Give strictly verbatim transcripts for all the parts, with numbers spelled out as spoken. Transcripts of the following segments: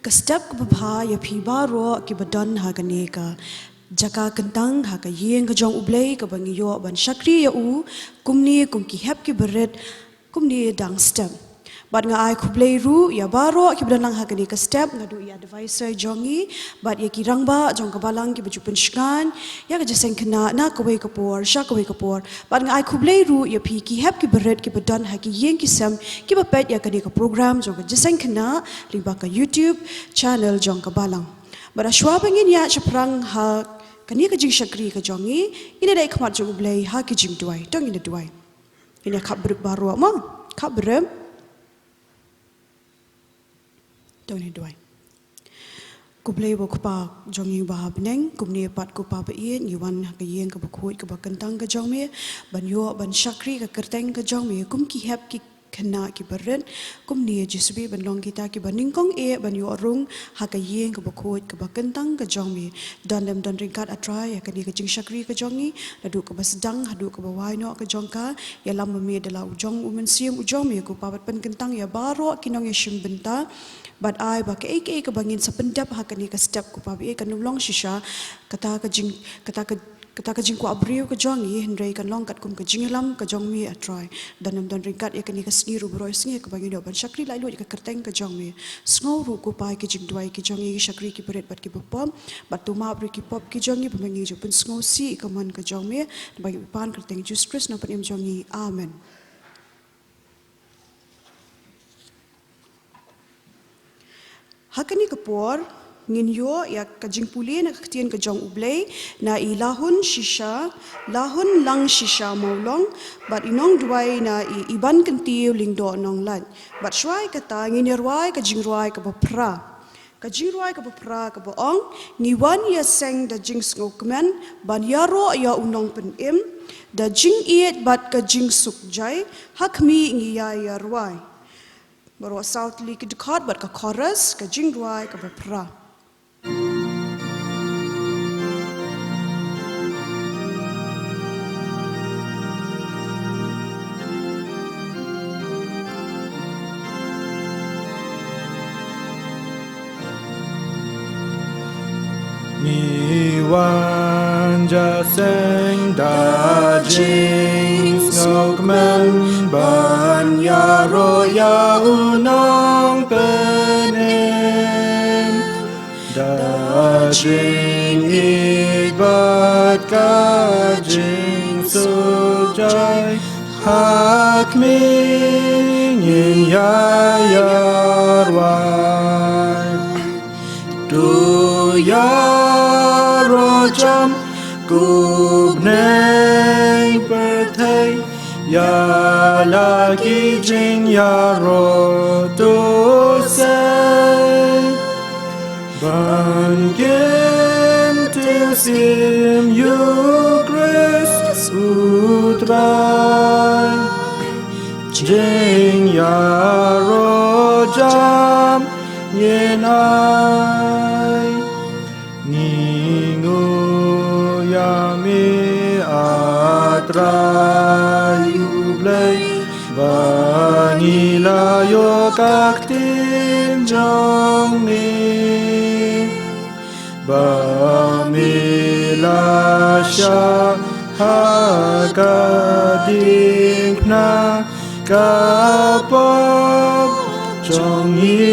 Ka step kaba bha ïa phi baroh kiba don ha kane ka jaka kyntang ha ka ïing ka jong U Blei kaba ngi ïoh ban shakri ïa u kumne kum ki hep kiba rit kumne dang step. Bad nga ai khublei ruh ïa baroh kiba don lang ha kane ka step, naduh ïa advisor jong ngi bad ïa ki rangbah jong ka balang kiba ju pynshngaiñ ïa ka jingïaseng khynnah na kawei ka por sha kawei ka por. Bad nga ai khublei ruh ïa phi ki hep kiba rit kiba don ha ki ïing ki sem kiba peit ïa kane ka program jong ka jingïaseng khynnah lyngba ka YouTube channel jong ka balang. Bad hashwa ba ngin ïaid shaphrang ha kane ka jingshakri ka jong ngi, ngin ïa dei khmat jong U Blei ha ki jingduwai. To ngin ïa duwai. Ngin ïa khap brip baroh mo. Khap brip. To ngin ïa duwai. Ko Blei, ko Kpa jong ngi ba ha bneng, kumne pat ko Kpa baieit, ngi wan ha ka ïing kaba khuid kaba kyntang ka jong me ban ïoh ban shakri ka kyrteng ka jong me kum ki hep ki khynnah kiba rit. Kumne Jisu, ban long kita kiba nyngkong eh ban ïoh rung ha ka ïing kaba khuid kaba kyntang ka jong me. Don lem don ryngkat, A Trai, ïa kane ka jingshakri ka jong ngi, naduh kaba sdang haduh kaba wai noh ka jong ka. Ïalam ma me da la u jong u Mynsiem u jong me, ko Kpa, bad pynkyntang ïa baroh ki nongïashim bynta. Bad ai ba kaei kaei kaba ngin sa pyndep ha kane ka step, ko Kpa baieit, kan ym long shisha kata ka jing, kata ka, kata ka jingkwah briew ka jong ngi, hynrei kan long katkum ka jingïalam ka jong me, A Trai. Don lem don ryngkat ïa kane ka sngi ruh baroh sngi kaba ngin ïoh ban shakri laitluid ïa ka kyrteng ka jong me. Sngew ruh, ko Kpa, ïa ki jingduwai ki jong ngi, ki shakri kiba rit bad kiba pop, bad to map ruh ki pop ki jong ngi ba ma ngi ju pynsngewsih ïa ka mon ka jong me. Ba ngi pan ha ka kyrteng Jisu Khrist, Nongpynim jong ngi. Amen. Ha kane ka por ngin ïoh ïa ka jingpule na ka ktien ka jong U Blei na i Lahun Shisha, Lahun Lang Shisha Mawlong, bad i nongduwai na i Iban Kyntiew Lyngdoh Nonglait. Bad shuwa ïa kata ngin ïa rwai ka jingrwai kaba phra. Ka jingrwai kaba phra kaba ong, ngi wan ïaseng da jingsngewkmen ban ïaroh ïa U Nongpynim, da jingïeit bad ka jingsuk jai, ha khmih ngi ïa ïa rwai. Baroh saw tylli ki dkhot bad ka chorus, ka jingrwai kaba phra. Ngi wan ïaseng da jingsngewkmen ban ïaroh ïa U Nongpynim, da jingïeit bad ka jingsuk jai, ha khmih ngin ïa ïa rwai. To ïaroh jam ko bneng pyrthei, ïa la ki jingïaroh to sei. Ban kyntiew sien ïa U Khrist U Trai, jingïaroh jam ngin ai. Ngi nguh ïa me, A Trai U Blei, ba ngi la ïoh ka ktien jong me, ba me la shah ha ka diengphna ka pop jong ngi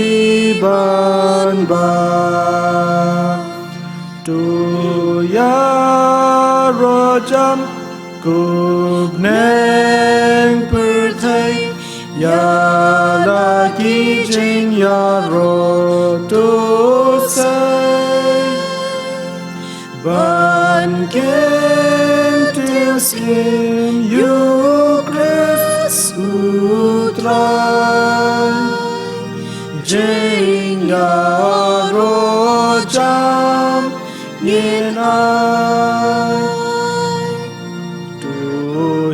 ban bah. To ïaroh jam ko bneng pyrthei, ïa la ki jingïaroh to sei. Ban kyntiew sien ïa U Khrist U Trai, jingïaroh jam ngin ai. To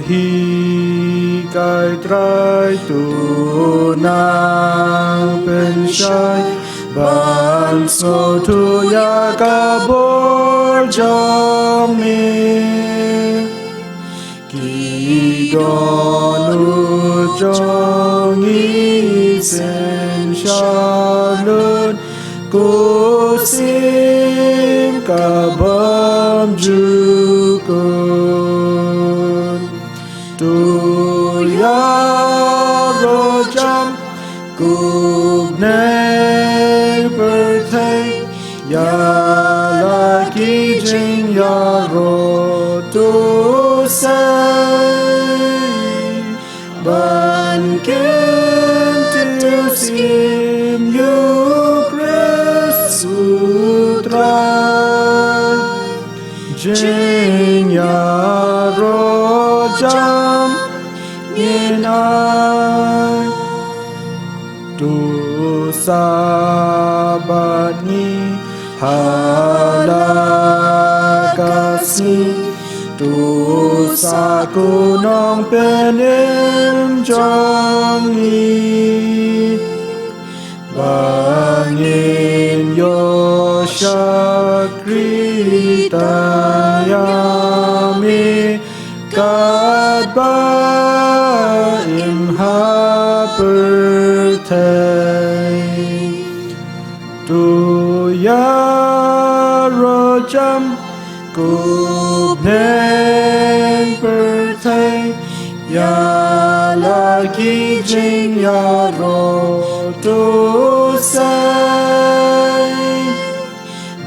hikai Trai, to nang pynshai, ban sngewthuh ïa ka bor jong me. Ki dohnud jong ngi synshar lut, Ko sim ka bym ju kut. To ïaroh jam ko bneng pyrthei, ïa la ki jingïaroh to sei. Ban kyntiew sim ïa U Khrist U Trai. Jingïaroh jam ngin ai. To sa bad ngi ha la ka sngi. To sa ko Nongpynim jong ngi. Ba ngin ïoh shakri tang ïa me katba im ha pyrthei. To ïaroh jam ko bneng pyrthei, ïa la ki jingïaroh to sei.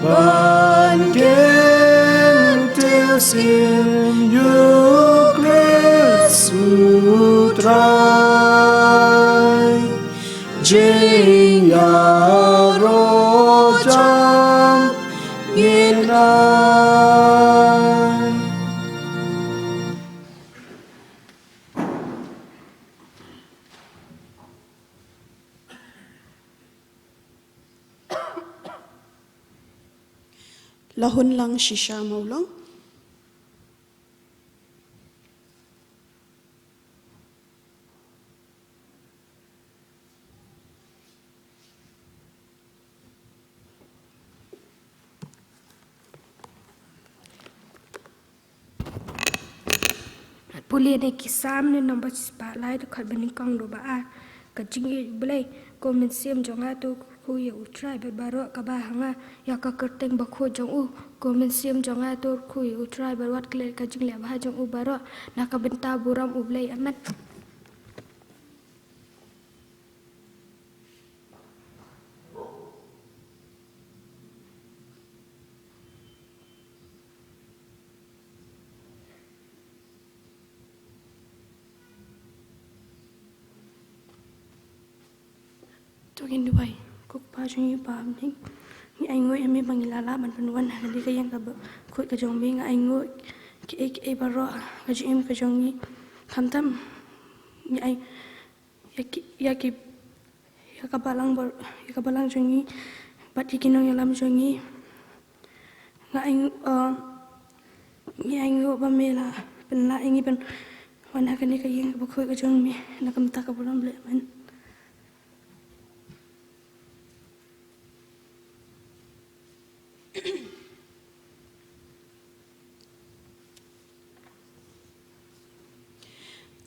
Ban kyntiew sim ïa U Khrist U Trai. Jingïaroh jam ngin ai. La hun lang shisha mawlong. Pule na ki Salm ne nombor shispah lai, dkhot banyngkong haduh ba ar. Ka jingïeit U Blei. Ko mynsiem jong nga to kyrkhu ïa U Trai bad baroh kaba ha nga ïa ka kyrteng bakhuid jong u. Ko mynsiem jong nga to kyrkhu ïa U Trai bad wat klet ka jingleh bha jong u baroh na ka bynta burom U Blei. Amen. To ngin duwai. Ko Kpa jong ngi ba ha bneng, ngi ainguh ïa me ba ngi la lah ban pynwan ha kane ka ïing kaba khuid ka jong me. Ngi ainguh kiei kiei baroh ka jingim ka jong ngi. Khamtam ngi ai ïa ki, ïa ki, ïa ka balang bar-, ïa ka balang jong ngi bad ïa ki nongïalam jong ngi. Nga ainguh, uh, ngi ainguh ba me la pynlah ïa ngi ban wan ha kane ka ïing kaba khuid ka jong me na ka bynta ka burom U Blei. Amen.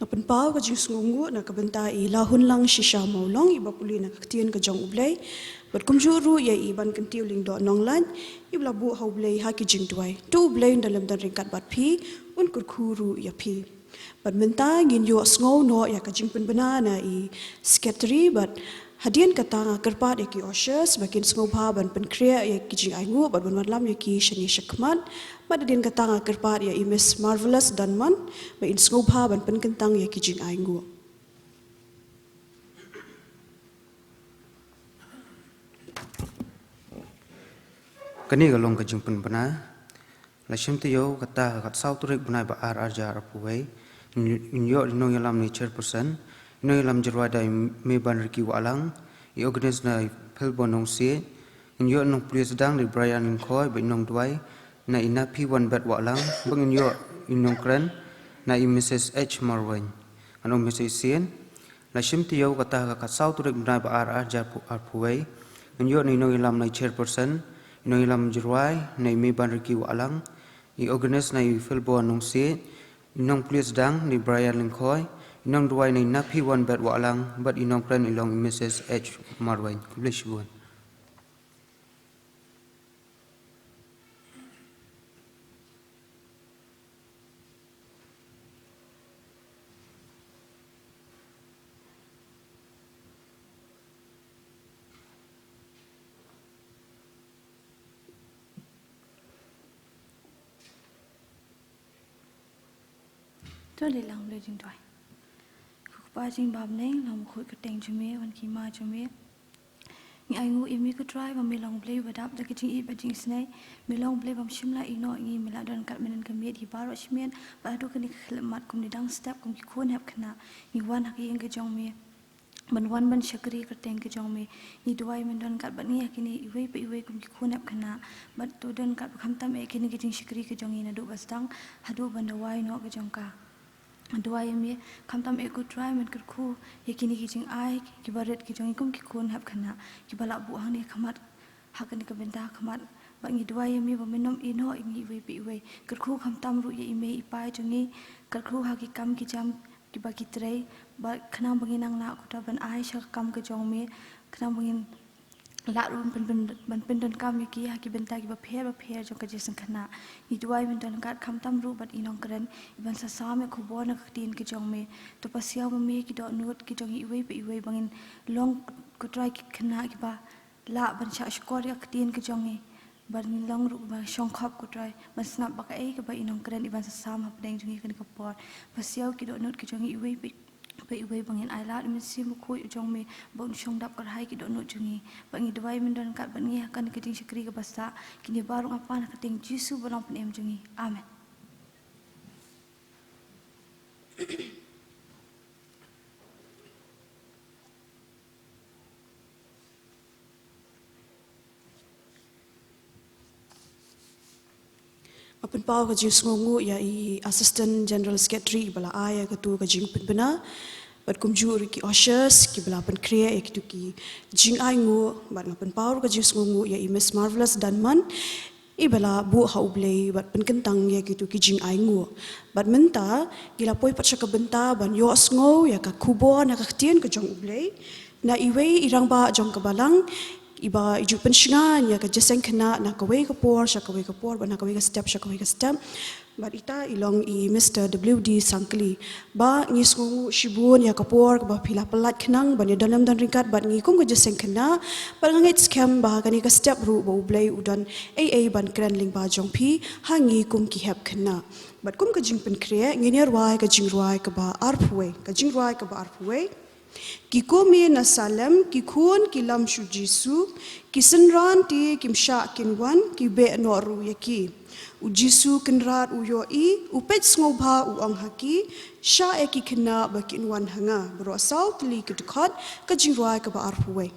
Nga pynpaw ka jingsngewnguh na ka bynta i La Hun Lang Shisha Mawlong iba pule na ka ktien ka jong U Blei. Bad kumjuh ruh ïa i Bankyntiew Lyngdoh Nonglait iba la buh ha U Blei ha ki jingduwai. To U Blei un da lem don ryngkat bad phi, un kyrkhu ruh ïa phi. Bad mynta ngin ïoh sngew noh ïa ka jingpynbna na i secretary bad hadien kata nga kyrpad ïa ki ushers ba kin sngewbha ban pynkhreh ïa ki jingainguh bad ban wanlam ïa ki shane shakhmat. Bad hadien kata nga kyrpad ïa i Miss Marvelous Dunman ba in sngewbha ban pynkyntang ïa ki jingainguh. Kane ka long ka jingpynbna. La shim taïew kata ha ka khatsaw tarik bnai ba ar, ar hajar arphew wei. Ngin ïoh i nongïalam na i chairperson, i nongïalam jingrwai da i Meban Ricky Wahlang, i organist na i Philbon Nongsiej, ngin ïoh i nongpule sdang da i Brian Lyngkhoi, bad i nongduwai na i Naphiwanbet Wahlang, bad ngin ïoh i nongkren na i Missus H Marwein. Ngan ong Missus Sien. La shim taïew kata ha ka khatsaw tarik bnai ba ar, ar hajar arphew wei. Ngin ïoh na i nongïalam na i chairperson, i nongïalam jingrwai na i Meban Ricky Wahlang, i organist na i Philbon Nongsiej, i nongpule sdang na i Brian Lyngkhoi, i nongduwai na i Naphiwanbet Wahlang, bad i nongkren i long i Missus H Marwein. Khublei shibun. To leit lang bad jingduwai. Ko Kpa jong ngi ba ha bneng, la wan khuid kyrteng jong me, wan ki ma jong me. Ngi ainguh ïa me ko Trai ba me long Blei ba dap da ka jingïeit bad jingisynei. Me long Blei bym shym la ïehnoh ïa ngi, me la don ryngkat mynhynnin ka miet hi baroh shi miet, bad haduh kane ka khyllipmat kumne dang step kum ki khun hep khynnah ngi wan ha ka ïing ka jong me ban wan ban shakri kyrteng ka jong me. Ngi duwai men don ryngkat bad ngi ha kine iwei pa iwei kum ki khun hep khynnah, bad to don ryngkat bad khamtam eh kine ki jingshakri ka jong ngi naduh ba sdang haduh ban da wai noh ka jong ka. Duwai ïa me, khamtam eh ko Trai men kyrkhu ïa kine ki jingai kiba rit ki jong ngi kum ki khun hep khynnah kiba la buh hangne ha khmat, ha kane ka bynta ha khmat. Bad ngi duwai ïa me ba men nym ïehnoh ïa ngi iwei pa iwei. Kyrkhu khamtam ruh ïa i mei i pa jong ngi, kyrkhu ha ki kam ki jam kiba ki trei, bad khnang ba ngin nang lah ko Trai ban ai sha ka kam ka jong me, khnang ba ngin lah ruh ban pyn, pyn, ban pyndonkam ïa ki ha ki bynta kiba pher ba pher jong ka jingïaseng khynnah. Ngi duwai men don ryngkat khamtam ruh bad i nongkren iban sa sam ïa ka khubor na ka ktien ka jong me. To pasiaw ma me ki dohnud ki jong ngi iwei pa iwei ba ngin long ko Trai ki khynnah kiba lah ban shah shkor ïa ka ktien ka jong ngi, bad ngin long ruh ba shongkhop ko Trai ban sngap bad kaei kaba i nongkren iban sa sam ha pdeng jong ngi kane ka por. Pasiaw ki dohnud ki jong ngi iwei pa, pa iwei ba ngin ailad ïa u Mynsiem Bakhuid u jong me ba un shong dap kyrhai ki dohnud jong ngi. Bad ngi duwai men don ryngkat bad ngi ha kane ka jingshakri kaba sah. Kine baroh nga pan ha ka kyrteng Jisu ba long Pynim jong ngi. Amen. Nga pynpaw ka jingsngewnguh ïa i Assistant General Secretary ba la ai ïa katu ka jingpynbna, bad kumjuh ruh ki ushers kiba la pynkhreh ïa kitu ki jingainguh, bad nga pynpaw ruh ka jingsngewnguh ïa i Miss Marvelous Danman, iba la buh ha U Blei bad pynkyntang ïa kitu ki jingainguh. Bad mynta ngi la poi pat sha ka bynta ban ïohsngew ïa ka khubor na ka ktien ka jong U Blei na iwei i rangbah jong ka balang, iba i ju pynshngaiñ ïa ka jingïaseng khynnah na kawei ka por sha kawei ka por, bad na kawei ka step sha kawei ka step. Bad ita i long i Mister W D Sangkli. Ba ngi sngewnguh shibun ïa ka por kaba phi la pyllait khnang ban ïadon lem don ryngkat bad ngi kum ka jingïaseng khynnah. Bad nga ngeit skhem ba kane ka step ruh ba U Blei u don ei ei ban kren lyngba jong phi ha ngi kum ki hep khynnah. Bad kum ka jingpynkhreh ngin ïa rwai ka jingrwai kaba arphew wei, ka jingrwai kaba arphew wei. Ki kmie na Salem ki khun ki lam sha u Jisu, ki synran te kim shah kin wan, ki beh noh ruh ïa ki. U Jisu Kynrad u ïohi, u peit sngewbha, u ong ha ki, shah ïa ki khynnah ba kin wan ha nga. Baroh saw tylli ki dkhot, ka jingrwai kaba arphew wei.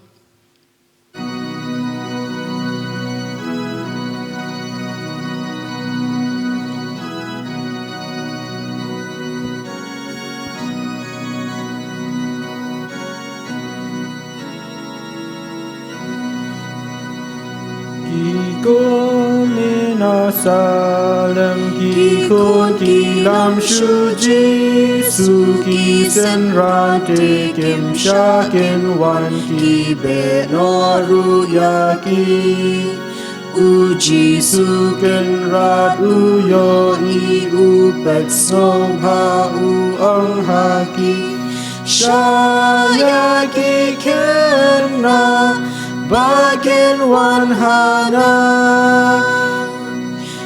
Ki kmie na Salem ki khun ki lam sha u Jisu, ki synran te kim shah kin wan, ki beh noh ruh ïa ki. U Jisu Kynrad u ïohi, u peit sngewbha, u ong ha ki, shah ïa ki khynnah ba kin wan ha nga.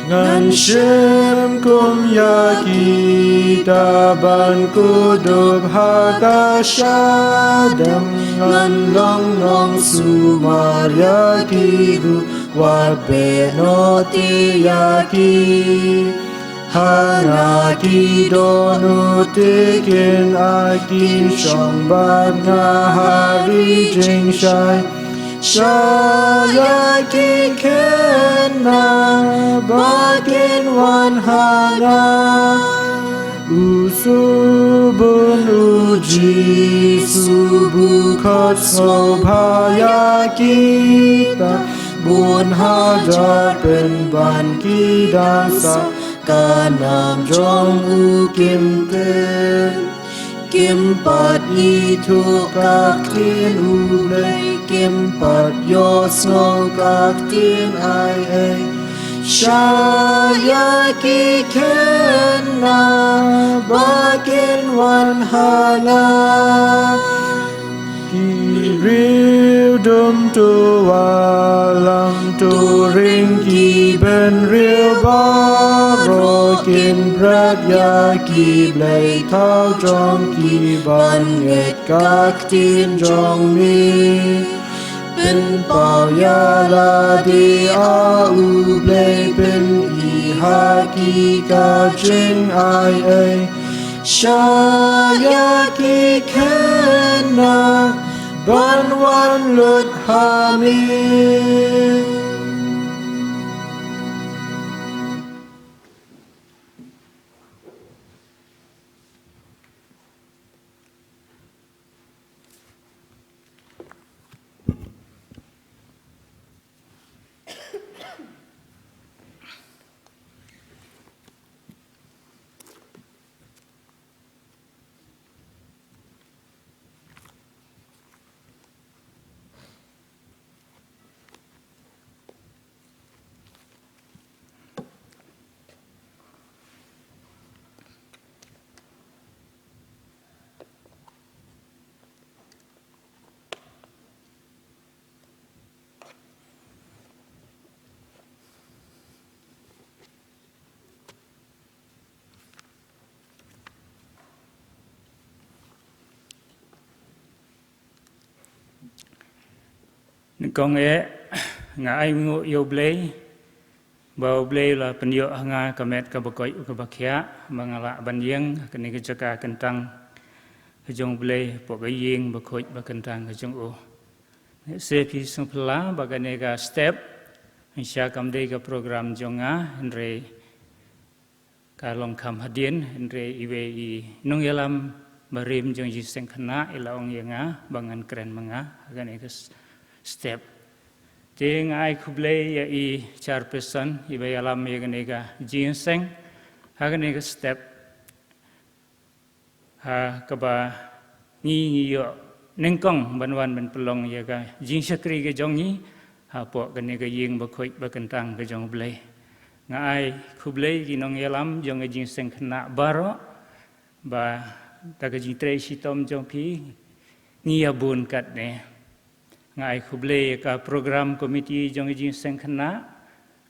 Ngan shim kum ïa kita ban kdup ha ka shadem, ngan long nongsumar ïa ki ruh, wat beh noh te ïa ki. Ha nga ki dohnud te kin ai, kin shong bad nga ha ri jingshai. Shah ïa ki khynnah ba kin wan ha nga. U Subun u Jisu bun khot sngewbha ïa kita, bun hajar pynban ki dang sah, ka nam jong u kim tip. Kim pat ithuh ka ktien U Blei, kim pat ïohsngew ka ktien ai ei. Shah ïa ki khynnah ba kin wan ha nga. Ki riew dum to wallam, to ring ki bynriew baroh, Kin bret ïa ki blei thaw jong ki ban ngeit ka ktien jong me. Pynpaw ïa lade, A U Blei, pyn-i ha ki ka jingai ei. Shah ïa ki khynnah ban wan lut ha me. Nyngkong eh, nga ai nguh ïa U Blei, ba U Blei u la pynïoh ha nga ka met kaba koit kaba khiah, ba nga lah ban ïeng ha kane ka jaka kyntang ka jong U Blei, hapoh ka ïing bakhuid bakyntang ka jong u. Lehse phi sngewphylla ba kane ka step, shisha kam dei ka program jong nga, hynrei ka long kham hadien, hynrei iwei i nongïalam barim jong Jingïaseng Khynnah i la ong ïa nga ba ngan kren ma nga ha kane ka s-, step. Te nga ai khublei ïa i chairperson iba ïalam ïa kane ka jingïaseng ha kane ka step, ha kaba ngi, ngi ïoh nyngkong ban wan ban pynlong ïa ka jingshakri ka jong ngi hapoh kane ka ïing bakhuid bakyntang ka jong U Blei. Nga ai khublei ki nongïalam jong ka Jingïaseng Khynnah baroh, ba da ka jingtrei shitom jong phi ngi ïa bun katne. Nga ai khublei ïa ka program committee jong ka Jingïaseng Khynnah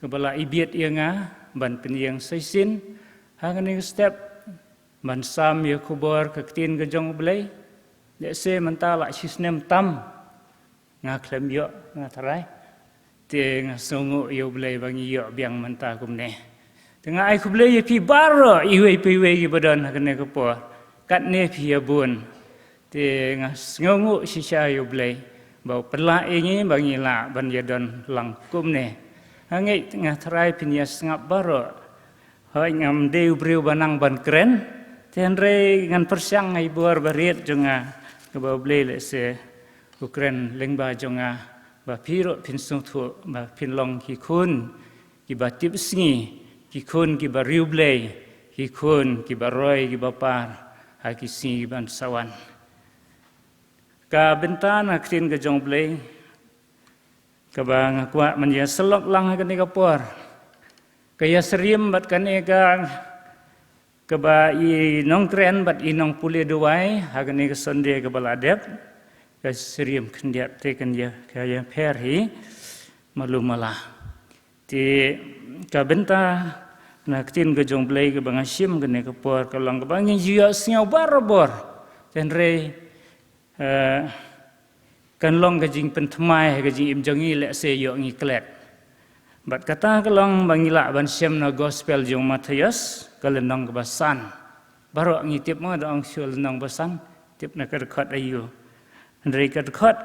kaba la ibiet ïa nga ban pynïeng sa shisien ha kane ka step ban sam ïa ka khubor ka ktien ka jong U Blei. Lehse mynta la shisnem tam nga khlem ïoh, nga tharai. Te nga sngewnguh ïa U Blei ba ngi ïoh biang mynta kumne. Te nga ai khublei ïa phi baroh iwei pa iwei kiba don ha kane ka por. Katne phi ïa bun. Te nga sngewnguh shisha ïa U Blei ba u pynlah ïa ngi ba ngi lah ban ïa don lang kumne. Nga ngeit, nga tharai phin ïa sngap baroh. Hooid, ngam dei u briew ba nang ban kren, te hynrei ngan pyrshang ha i bor ba rit jong nga, kaba U Blei lehse u kren lyngba jong nga, ba phi ruh phin sngewthuh ba phin long ki khun kiba tipsngi, ki khun kiba riewblei, ki khun kiba roi kiba par ha ki sngi ban sa wan. Ka bynta na ka ktien ka jong U Blei kaba nga kwah ban ïa syllok lang ha kane ka por, ka ïa syriem bad kane ka, kaba i nongkren bad i nongpule duwai ha kane ka Sunday kaba la dep, ka syriem khyndiat, te kan ïa, ka ïa pher hi malu mala. Te ka bynta na ka ktien ka jong U Blei kaba nga shim kane ka por ka long kaba ngi ju ïohsngew barabor. Te hynrei, eh, kan long ka jingpynthymmai ha ka jingim jong ngi lehse ïoh ngi klet. Bad kata ka long ba ngi lah ban shem na gospel jong u Mathaios, ka lynnong kaba san. Baroh ngi tip mo, da ong shu lynnong ba san, tip na ka dkhot aïu. Hynrei ka dkhot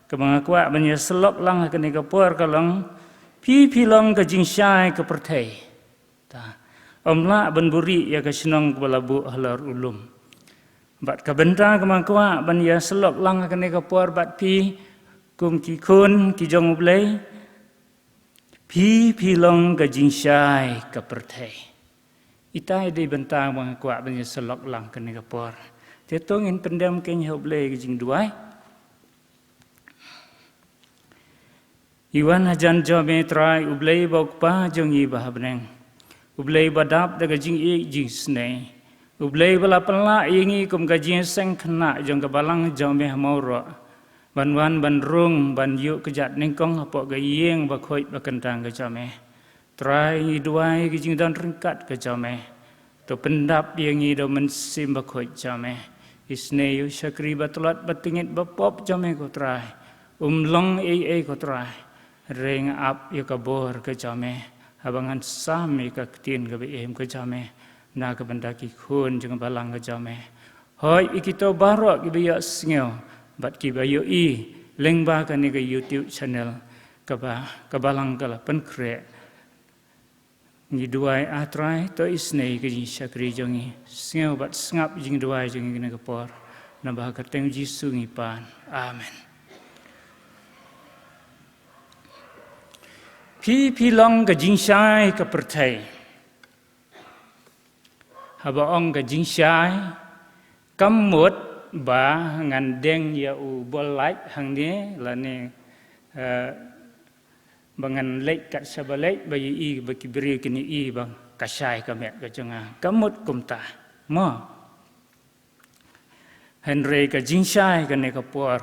kaba nga kwah ban ïa syllok lang ha kane ka por ka long, phi phi long ka jingshai ka pyrthei. Ta, ym lah ban buhrieh ïa ka shnong kaba la buh halor u lum. Bad ka bynta kaba nga kwah ban ïa syllok lang ha kane ka por bad phi kum ki khun ki jong U Blei, phi phi long ka jingshai ka pyrthei. Ita i dei bynta ba nga kwah ban ïa syllok lang kane ka por. Te to ngin pyndem kein ha U Blei ka jingduwai. Ngi wan hajan jong me Trai U Blei ba u Kpa jong ngi ba ha bneng. U Blei ba dap da ka jingïeit jingisynei. U Blei ba la pynlah ïa ngi kum ka jingïaseng khynnah jong ka balang jong me ha Mawroh. Ban wan ban rung ban ïuh kjat nyngkong hapoh ka ïing bakhuid bakyntang ka jong me. Trai, ngi duwai ki jingdon ryngkat ka jong me. To pyndap ïa ngi da u Mynsiem Bakhuid jong me. Isynei ïa u shakri ba tlot ba tyngeh ba pop jong me ko Trai. Um long ei ei ko Trai. Hynrei nga ap ïa ka bor ka jong me. Haba ngan sam ïa ka ktien kaba im ka jong me. Na ka bynta ki khun jong ka balang ka jong me. Hooid, ïa kito baroh kiba ïohsngew bad kiba ïohi lyngba kane ka YouTube channel kaba ka balang ka la pynkhreh. Ngi duwai, ah Trai, to isynei ka jingshakri jong ngi. Sngew bad sngap jingduwai jong ngi kane ka por. Naba ha ka kyrteng Jisu ngi pan. Amen. Phi, phi long ka jingshai ka pyrthei. Haba ong ka jingshai, kam mut ba ngan deng ïa u bol light hangne lane, eh, ba ngan leit kat shaba leit ba ïohi ba ki briew kin ïohi ba ka shai ka met ka jong nga. Kam mut kumta. Mo. Hynrei ka jingshai kane ka por.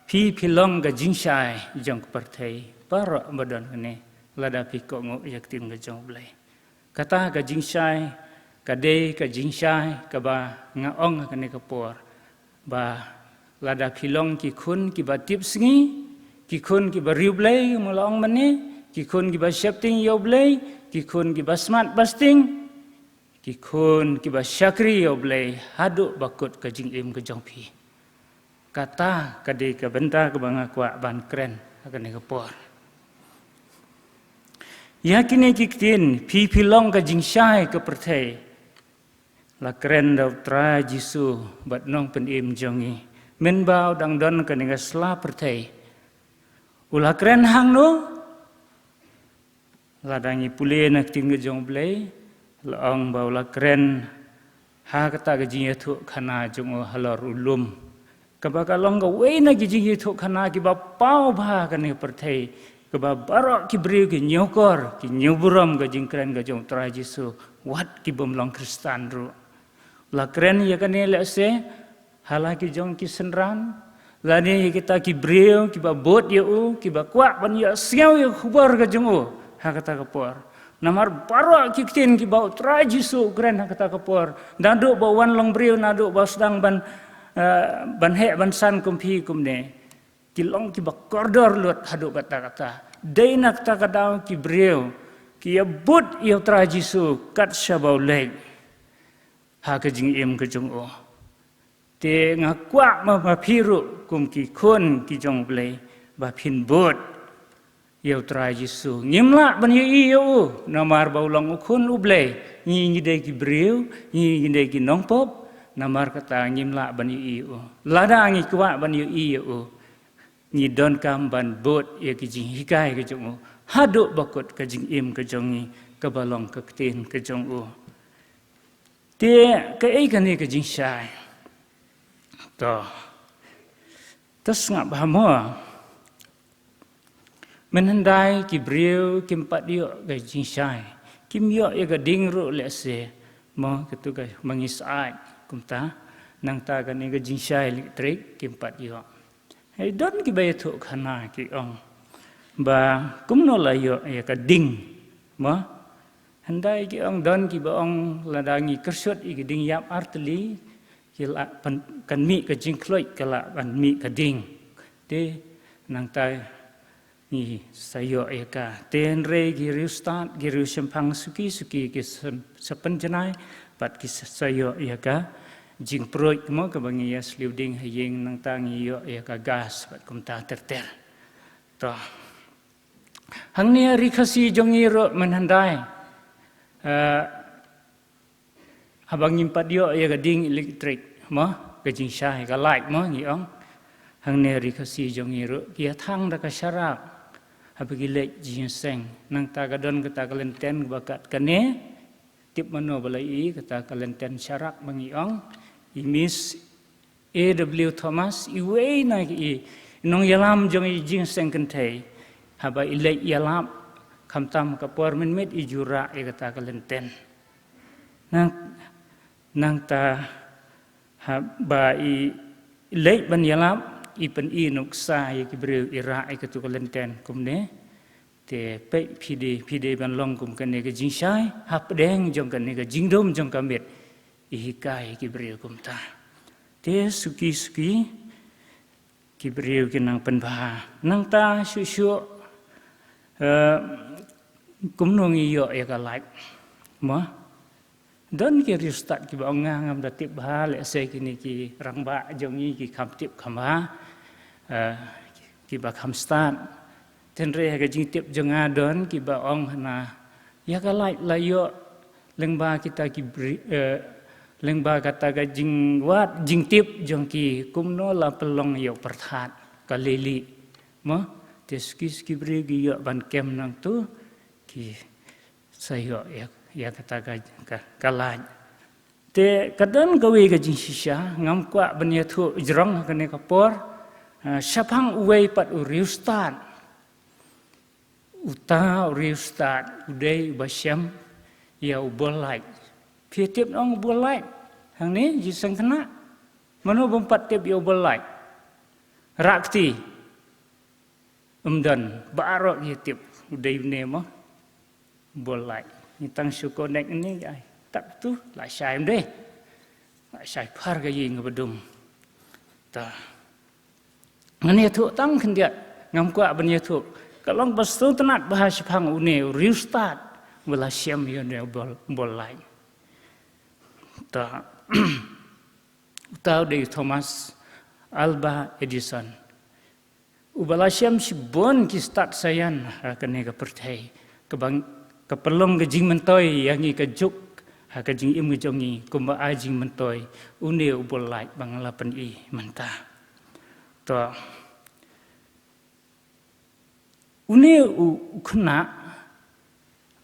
Phi, phi long ka jingshai jong ka pyrthei. Baroh ba don kane. Lada phi kohnguh ïa ka ktien ka jong U Blei. Kata ka jingshai, ka dei ka jingshai, kaba nga ong ha kane ka por. Ba lada phi long ki khun kiba tipsngi, ki khun kiba riewblei, mo la ong mynne, ki khun kiba sheptieng ïa U Blei, ki khun kiba smat basting, ki khun kiba shakri ïa U Blei, haduh ba kut ka jingim ka jong phi. Kata ka dei ka bynta kaba nga kwah ban kren ha kane ka por. Ïa kine ki ktien, phi, phi long ka jingshai ka pyrthei. La kren da U Trai Jisu bad Nongpynim jong ngi. Mynba u dang don ha kane ka sla pyrthei. U la kren hangno? Lada ngi pule na ka ktien ka jong U Blei, la ong ba u la kren ha kata ka jingïathuhkhana jong u halor u lum. Kaba ka long kawei na ki jingïathuhkhana kiba paw bha ha kane ka pyrthei. Kaba baroh ki briew ki ñiewkor, ki ñiewburom ka jingkren ka jong U Trai Jisu. Wat ki bym long Khristan ruh. La kren ïa kane lehse, ha la ki jong ki synran, lane ïa kita ki briew, kiba bud ïa u, kiba kwah ban ïohsngew ïa ka khubor ka jong u, ha kata ka por. Namar baroh ki ktien kiba U Trai Jisu u kren ha kata ka por. Naduh ba u wan long briew, naduh ba u sdang ban, eh, ban heh ban san kum phi kum ne. Ki long kiba kordor lut haduh katta katta. Dei na kata ka daw ki briew ki ïa bud ïa U Trai Jisu kat shaba u leit ha ka jingim ka jong u. Te nga kwah ma, ma phi ruh kum ki khun ki jong U Blei ba phin bud ïa U Trai Jisu. Ngim lah ban ïohi ïa u namar ba u long u khun U Blei. Ngi ngi dei ki briew, ngi ngi dei ki nongpop, namar kata ngim lah ban ïohi ïa u. Lada ngi kwah ban ïohi ïa u, ngi donkam ban bud ïa ki jinghikai ka jong u haduh ba kut ka jingim ka jong ngi kaba long ka ktien ka jong u. Te kaei kane ka jingshai? To. To sngap bha mo. Mynhyndai ki briew kim pat ïoh ka jingshai. Kim ïoh ïa ka ding ruh lehse. Mo, katu ka mangi said kumta. Nangta kane ka jingshai elektrik kim pat ïoh. Hei, don kiba ïathuhkhana ki ong ba kumno la ïoh ïa ka ding. Mo, hyndai ki ong, don kiba ong lada ngi kyrshut ïa ka ding ïap artylli, ki la pan, kan mih ka jingkhluit, ka la ban mih ka ding. Te nangta ngi sa ïoh ïa ka. Te hynrei ki riewstad, ki riewshemphang suki suki ki sa, sa pynjanai bad ki sa, sa ïoh ïa ka jingpruid, mo, kaba ngi ïa sliew ding ha ïing, nangta ngi ïoh ïa ka gas bad kumta ter ter. To. Hangne ha Ri Khasi jong ngi ruh mynhyndai. Eh, Haba ngim pat ïoh ïa ka ding elektrik, mo, ka jingshai ka light, mo, ngi ong. Hangne ha Ri Khasi jong ngi ruh ki ïa thang da ka sharak. Haba ki leit jingïaseng, nangta ka don kata ka lynten kaba kat kane. Tip mano ba la ïohi kata ka lynten sharak ba ngi ong. I Miss A W Thomas, iwei na ki, i nongïalam jong i jingseng kynthei. Haba i leit ïalap, khamtam ka por mynmiet i ju rah ïa kata ka lynten. Nang, nangta haba i leit ban ïalap, i pyni nuksa ïa ki briew, i rah ïa katu ka lynten kumne. Te peit phi dei, phi dei ban long kum kane ka jingshai hapdeng jong kane ka jingdum jong ka miet. I hikai ki briew kumta. Te suki suki ki briew ki nang pynbha. Nangta shuh shuh, eh, kumno ngi ïoh ïa ka light. Mo? Don ki riewstad kiba ong nga ngam da tip bha, lehse kine ki rangbah jong ngi ki kham tip kham bha, eh, kiba kham stad. Hynrei ha ka jingtip jong nga don kiba ong hana ïa ka light la ïoh lyngba kita ki bri-, eh, lyngba kata ka jingwad jingtip jong ki kumno la pynlong ïa u pyrthat ka lili. Mo, te suki suki briew ki ïoh ban kem nangtu ki sa ïoh ïa, ïa kata ka, ka, ka light. Te ka don kawei ka jingshisha, ngam kwah ban ïathuh jrong ha kane ka por, ah, shaphang uwei pat u riewstad. Uta u riewstad, u dei uba shem ïa u bol light. Phi tip nong u bol light? Hangne, jingsngewkhynnah. Mano bym pat tip ïa u bol light? Rah kti. Ym don, baroh ïa tip, u dei une mo. Bol light. Ngi tang shu connect ne ai. Tap tu, la shai ym dei. La shai phar ka ïing ba dum. Ta. Ngan ïathuh tang khyndiat, ngam kwah ban ïathuh. Ka long ba sngewtynnat bha shaphang une u riewstad, ba la shem ïa une u bol, bol light. Ta. Uta u dei u Thomas Alva Edison. Uba la shem shibun ki stad saian ha kane ka pyrthei. Kaba, ka pynlong ka jingmyntoi ïa ngi ka juk ha ka jingim ka jong ngi kumba ai jingmyntoi une u bol light ba nga la pyni mynta. To. Une u, u khynnah,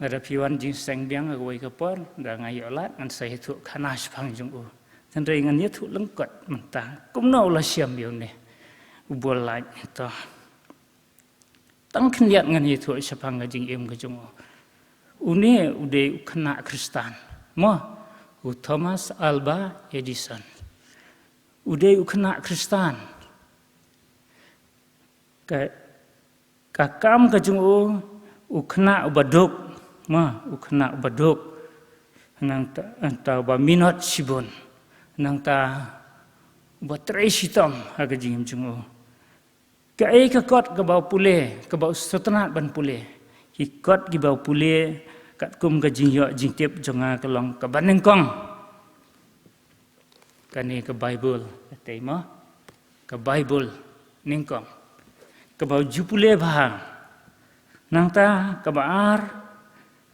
lada phi wan jingseng biang ha kawei ka por, da nga ïoh lad, ngan sa ïathuh khana shaphang jong u. Hynrei ngan ïathuh lyngkot mynta, kumno u la shem ïa une u bol light to. Tang khyndiat ngan ïathuh shaphang ka jingim ka jong u. Une u dei u khynnah Khristan. Mo, u Thomas Alva Edison. U dei u khynnah Khristan. Ka, ka kam ka jong u, u khynnah uba duk, ma, u khynnah uba duk, nangta, nangta uba minot shibun, nangta uba trei shitom ha ka jingim jong u. Kaei ka kot kaba u pule, kaba u sngewtynnat ban pule? Ki kot kiba u pule, katkum ka jingïoh jingtip jong nga ka long kaba nyngkong. Kane ka Baibl, ka tei mo? Ka Baibl nyngkong. Kaba u ju pule bha. Nangta kaba ar,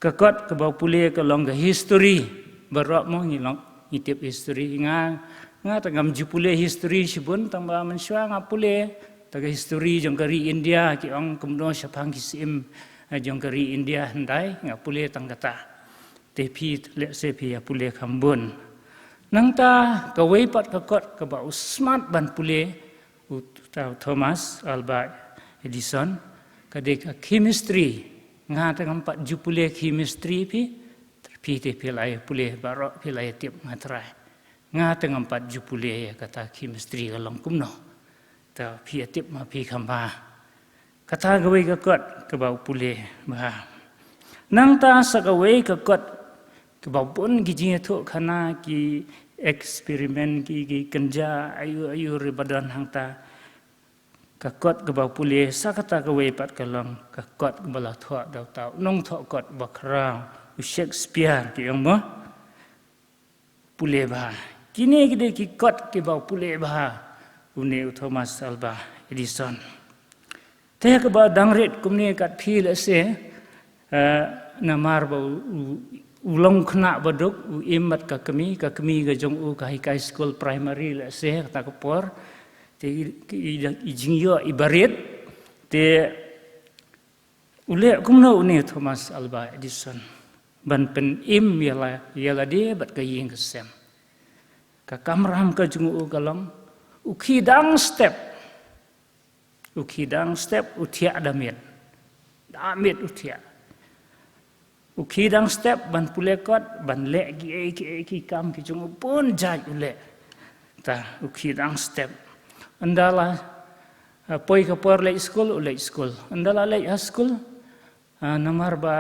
ka kot kaba u pule ka long ka history. Baroh mo ngi long, ngi tip history. Nga, nga te ngam ju pule history shibun, tangba mynshuwa nga pule ta ka history jong ka ri India, ki ong kumno shaphang ki syiem, eh, jong ka ri India hyndai, nga pule tang kata. Te phi lehse phi ïa pule kham bun. Nangta kawei pat ka kot kaba u smat ban pule, u, uta u Thomas Alva Edison, ka dei ka chemistry. Nga te ngam pat ju pule chemistry phi, phi te phi la ïa pule baroh, phi la ïa tip, nga trai. Nga te ngam pat ju pule ïa kata chemistry ka long kumno. Ta phi ïa tip ma phi kham bha. Kata kawei ka kot kaba u pule bha. Nangta sa kawei ka kot kaba bun ki jingïathuh khana, ki experiment, ki, ki kynja aïu aïu ruh ba don hangta. Ka kot kaba u pule sa kata kawei pat ka long ka kot kaba la thoh da uta u nongthoh kot ba khraw, u Shakespeare, ki ong mo. Pule bha. Kine ki dei ki kot kiba u pule bha une u Thomas Alva Edison. Te kaba dang rit kumne kat phi lehse, eh, namar ba u, u, u long khynnah ba duk, u im bad ka kmie, ka kmie ka jong u ka hikai skul primary lehse kata ka por. Te i, i, i jingïoh iba rit. Te u leh kumno une Thomas Alva Edison ban pynim ïa la, ïa lade bad ka ïing ka sem? Ka kamram ka jong u ka long, u khie dang step. U khie dang step, u thiah da miet. Da miet u thiah. U khie dang step ban pule kot, ban leh kiei kiei ki kam ki jong u bun jait u leh. Ta, u khie dang step. Ynda la, eh, poi ka por leit skul, u leit skul. Ynda la leit ha skul, Ah, namar ba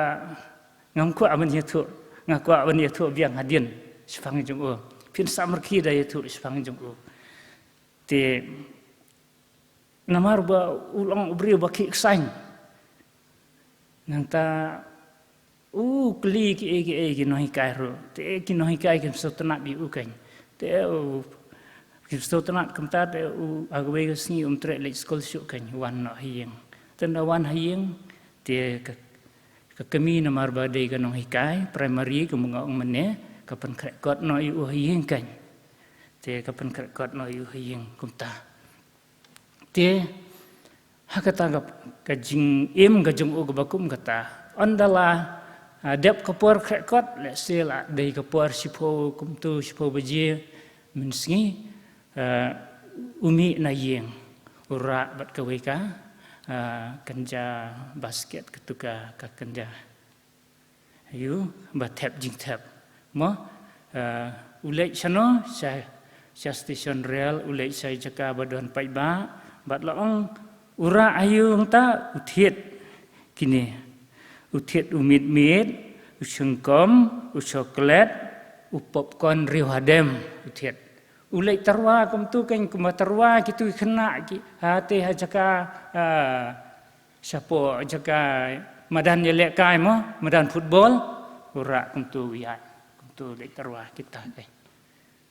ngam kwah ban ïathuh, nga kwah ban ïathuh biang hadien shaphang jong u. Phin sa marki da ïathuh shaphang jong u. Te namar ba u long u briew ba khih ksaiñ. Nangta u kylli kiei kiei ki nonghikai ruh. Te ki nonghikai kim sngewtynnat ïa u keiñ. Te u kim sngewtynnat kumta te u ha kawei ka sngi um treh leit skul shuh keiñ, wan noh ha ïing. Te ynda wan ha ïing te ka, ka kmie namar ba dei ka nonghikai primary kumba nga ong mynne, ka pynkhreh kot noh ïa u ha ïing keiñ. Te ka pynkhreh kot noh ïa u ha ïing kumta. Te ha kata ka, ka jingim ka jong u kaba kum kata, ynda la, ah, dep ka por khreh kot, lehse la dei ka por shiphew kumto, shiphew baje mynsngi, ah, u mih na ïing, u rah bad kawei ka, ah, kynja basket, katu ka, ka kynja, ïa u ba thep jingthep. Mo, eh, u leit shano, sha, sha station rail, u leit sha jaka ba don paidbah, bad la ong u rah ha ïing ta, u thied kine. U thied u mitmit, u shongkom, u chocolate, u popcorn riewhadem, u thied. U leit tyrwa kumtu keiñ, kumba tyrwa kitu ki khynnah ki, ha te ha jaka, ah, shapoh jaka madan ïalehkai mo, madan football, u rah kumtu u ïaid, kumtu leit tyrwa kita keiñ.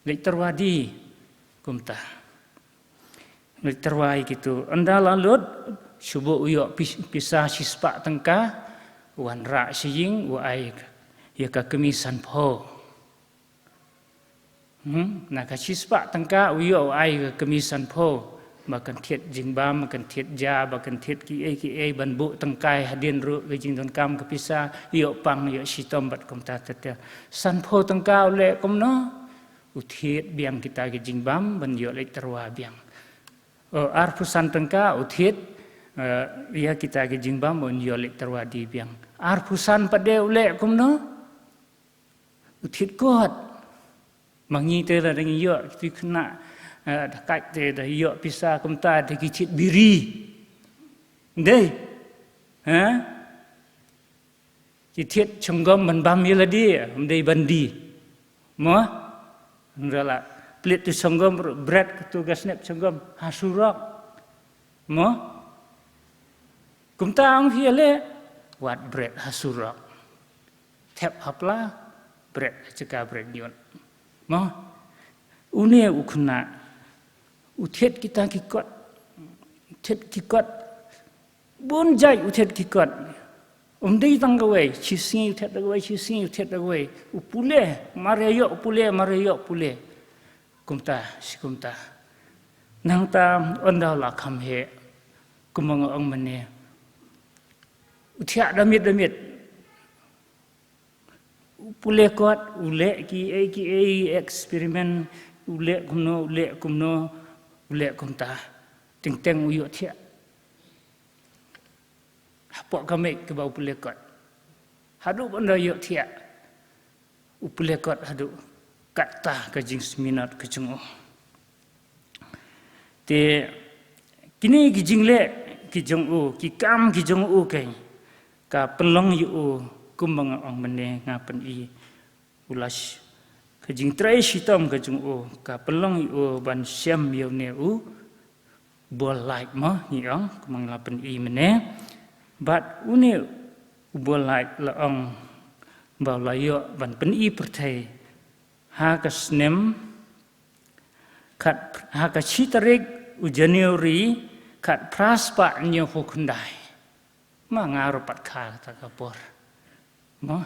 Leit tyrwa die kumta. Leit tyrwa ïa kitu. Ynda la lut, shu buh u ïoh pis-, pisa shispah tyngka, u wanrah sha ïing, u ai ïa ka kmie sanphew. Hmm, na ka shispah tyngka u ïoh u ai ka kmie sanphew, ba kan thied jingbam, ba kan thied ja, ba kan thied kiei kiei, ban buh tyngkai hadien ruh ka jingdonkam ka pisa, ïoh pang, ïoh shitom bad kumta ter ter. Sanphew tyngka u leh kumno? U thied biang kita ki jingbam ban ïoh leit tyrwa biang. O, arphew san tyngka u thied, eh, ïa kita ki jingbam ban ïoh leit tyrwa die biang. Arphew san pat de u leh kumno? U thied kot. Ma ngi te la dang ïoh, kitu khynnah, eh, da kait te da ïoh pisa kumta te ki thied biri. Dei? Ha? Ki thied chongom ban bam ïa lade, ym dei ban die. Mo? Ynda la plie tu chongom, bret katu ka snep chongom ha surok. Mo? Kumta ong phi ïa leh, wad bret ha surok. Thep ha pla, bret ha jaka bret ñiut. Mo? Une u khynnah, u thied kita ki kot, u thied ki kot, bun jait u thied ki kot. Ym dei tang kawei, shi sngi u thied da kawei, shi sngi u thied da kawei. U pule, mar ïa ïoh u pule, mar ïa ïoh u pule. Kumta, shi kumta. Nangta ynda la kham heh, kumba nga ong mynne, u thiah da miet da miet. U pule kot, u leh kiei kiei experiment, u leh kumno, u leh kumno, u leh kumta. Teng teng u ïoh thiah. Hapoh ka miej kaba u pule kot. Haduh ban da ïoh thiah. U pule kot haduh katta ka jingsminot ka jong u. Te kine ki jingleh ki jong u, ki kam ki jong u keiñ, ka pynlong ïa u kumba nga ong mynne, nga pyni u la sh-, ka jingtrei shitom ka jong u ka pynlong ïa u ban shem ïa une u bor lait mo, ngi ong, kumba nga la pyni mynne. Bad une u bor lait la ong ba u la ïoh ban pyni pyrthei ha ka snem khat, ha ka shi tarik u January khatphra spah hynñiewphew khyndai. Ma nga ruh pat kha kata ka por. Mo?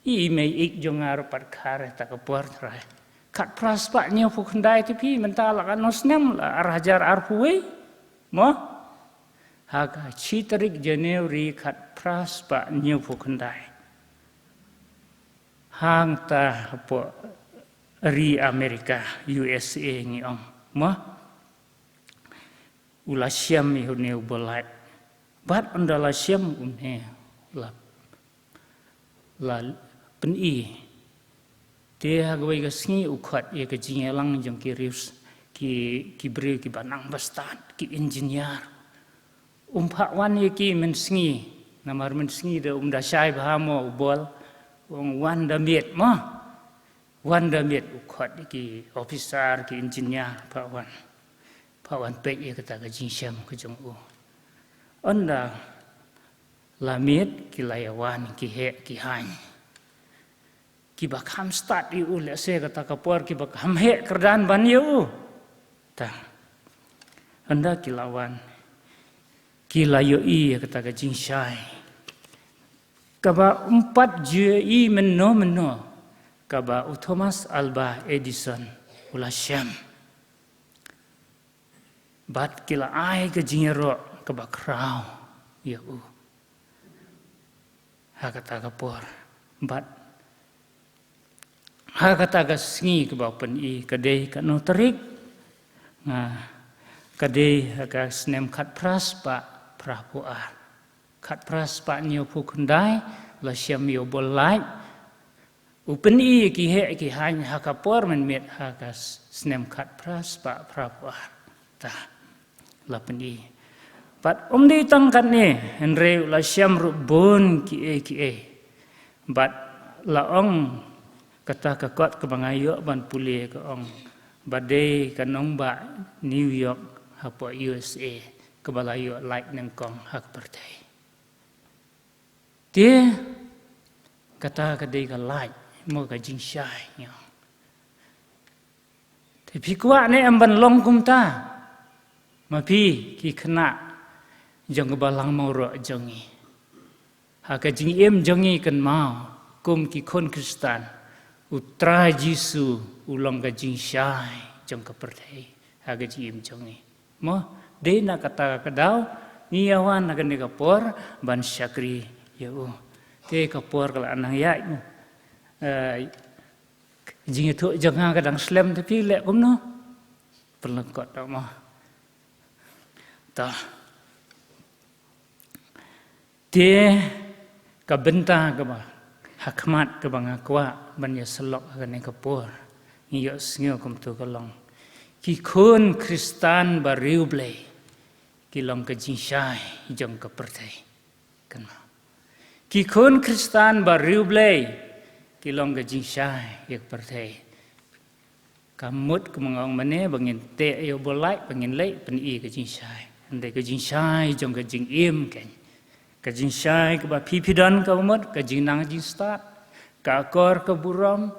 I mei ik jong nga ruh pat kha re kata ka por, trai. Khatphra spah hynñiewphew khyndai te phi, mynta la katno snem, la ar hajar arphew wei. Mo? Ha ka shi tarik January khatphra spah hynñiewphew khyndai. Hangta hapoh ri America, U S A ngi ong. Mo? U la shem ïa une u bor lait. Bad ynda la shem une u la, la pyni. Te ha kawei ka sngi u khot ïa ka jingïalang jong ki riew s-, ki, ki briew kiba nang bastad, ki engineer. Um phah wan ïa ki mynsngi. Namar mynsngi da um da shai bha mo u Bol, u ong wan da miet mo. Wan da miet u khot ki officer, ki engineer, phah wan. Phah wan peit ïa kata ka jingshem ka jong u. Ynda la miet ki la ïa wan ki heh ki haiñ. Kiba kham stad ïa u lehse kata ka por kiba kham heh kyrdan ban ïa u. Ta. Ynda ki la wan. Ki la ïohi ïa kata ka jingshai. Kaba ym pat ju ïohi mynno mynno. Kaba u Thomas Alva Edison u la shem. Bad ki la ai ka jingïaroh kaba khraw ïa u. Ha kata ka por. Bad ha kata ka sngi kaba u pyni ka dei katno tarik. Nga ka dei ha ka snem khatphra spah phraphew ar. Khatphra spah hynñiewphew khyndai la shem ïa u Bol Light. U pyni ïa ki heh ki haiñ ha ka por mynmiet ha ka s-, snem khatphra spah phraphew ar. Ta. La pyni. Bad ym dei tang katne, hynrei u la shem ruh bun kiei kiei. Bad la ong kata ka kot kaba nga ïoh ban pule ka ong. Ba dei ka nongbah New York hapoh U S A. Kaba la ïoh light nyngkong ha ka pyrthei. Te kata ka dei ka light, mo ka jingshai, ïa. Te phi kwah ne em ban long kumta? Ma phi ki khynnah jong ka balang mawroh jong ngi. Ha ka jingim jong ngi kynmaw, kum ki khun Khristan, u Trai Jisu, u long ka jingshai jong ka pyrthei. Ha ka jingim jong ngi. Mo, dei na kata ka daw, ngi ïa wan ha kane ka por, ban shakri ïa u. Te ka por ka la nang ïaid mo. Eh, jingïathuh jong nga ka dang slem te phi leh kumno. Pynlyngkot da mo. Ta. Te ka bynta kaba ha khmat kaba nga kwah ban ïa sylok ha kane ka por. Ngi ïohsngew kumto ka long. Ki khun Khristan ba riewblei ki long ka jingshai jong ka pyrthei. Kynmaw. Ki khun Khristan ba riewblei ki long ka jingshai ïa ka pyrthei. Ka mut ka mangong mane ba ngin teh ïa u Bol Light ba ngin leit pyni ka jingshai. Hynrei ka jingshai jong ka jingim keiñ. Ka jingshai kaba phi phi don ka mut ka jingnang jingstad. Ka akor ka burom.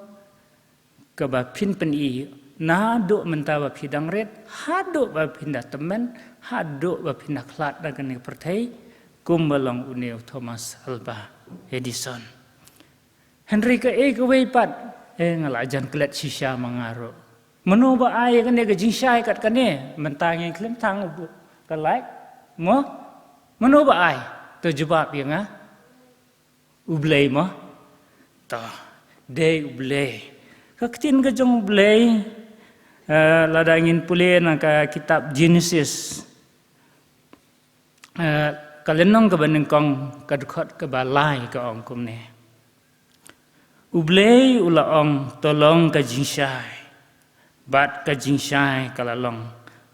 Kaba phin pyni naduh mynta ba phi dang rit. Haduh ba phin da tymmen. Haduh ba phin da khlad da kane ka pyrthei. Kumba long une u Thomas Alva Edison. Hynrei kaei kawei pat, eh, nga la jan klet shisha ma nga ruh. Mano ba ai kane ka jingshai kat kane, mynta ngi khlem tang u Bol Light, mo? Mano ba ai, to jubab ïa nga. U Blei mo? To, dei u Blei. Ka ktien ka jong u Blei, eh, lada ngin pule na ka kitab Genesis. Eh, ka lynnong kaba nyngkong ka dkhot kaba lai ka ong kumne. U Blei u la ong to long ka jingshai. Bad ka jingshai ka la long.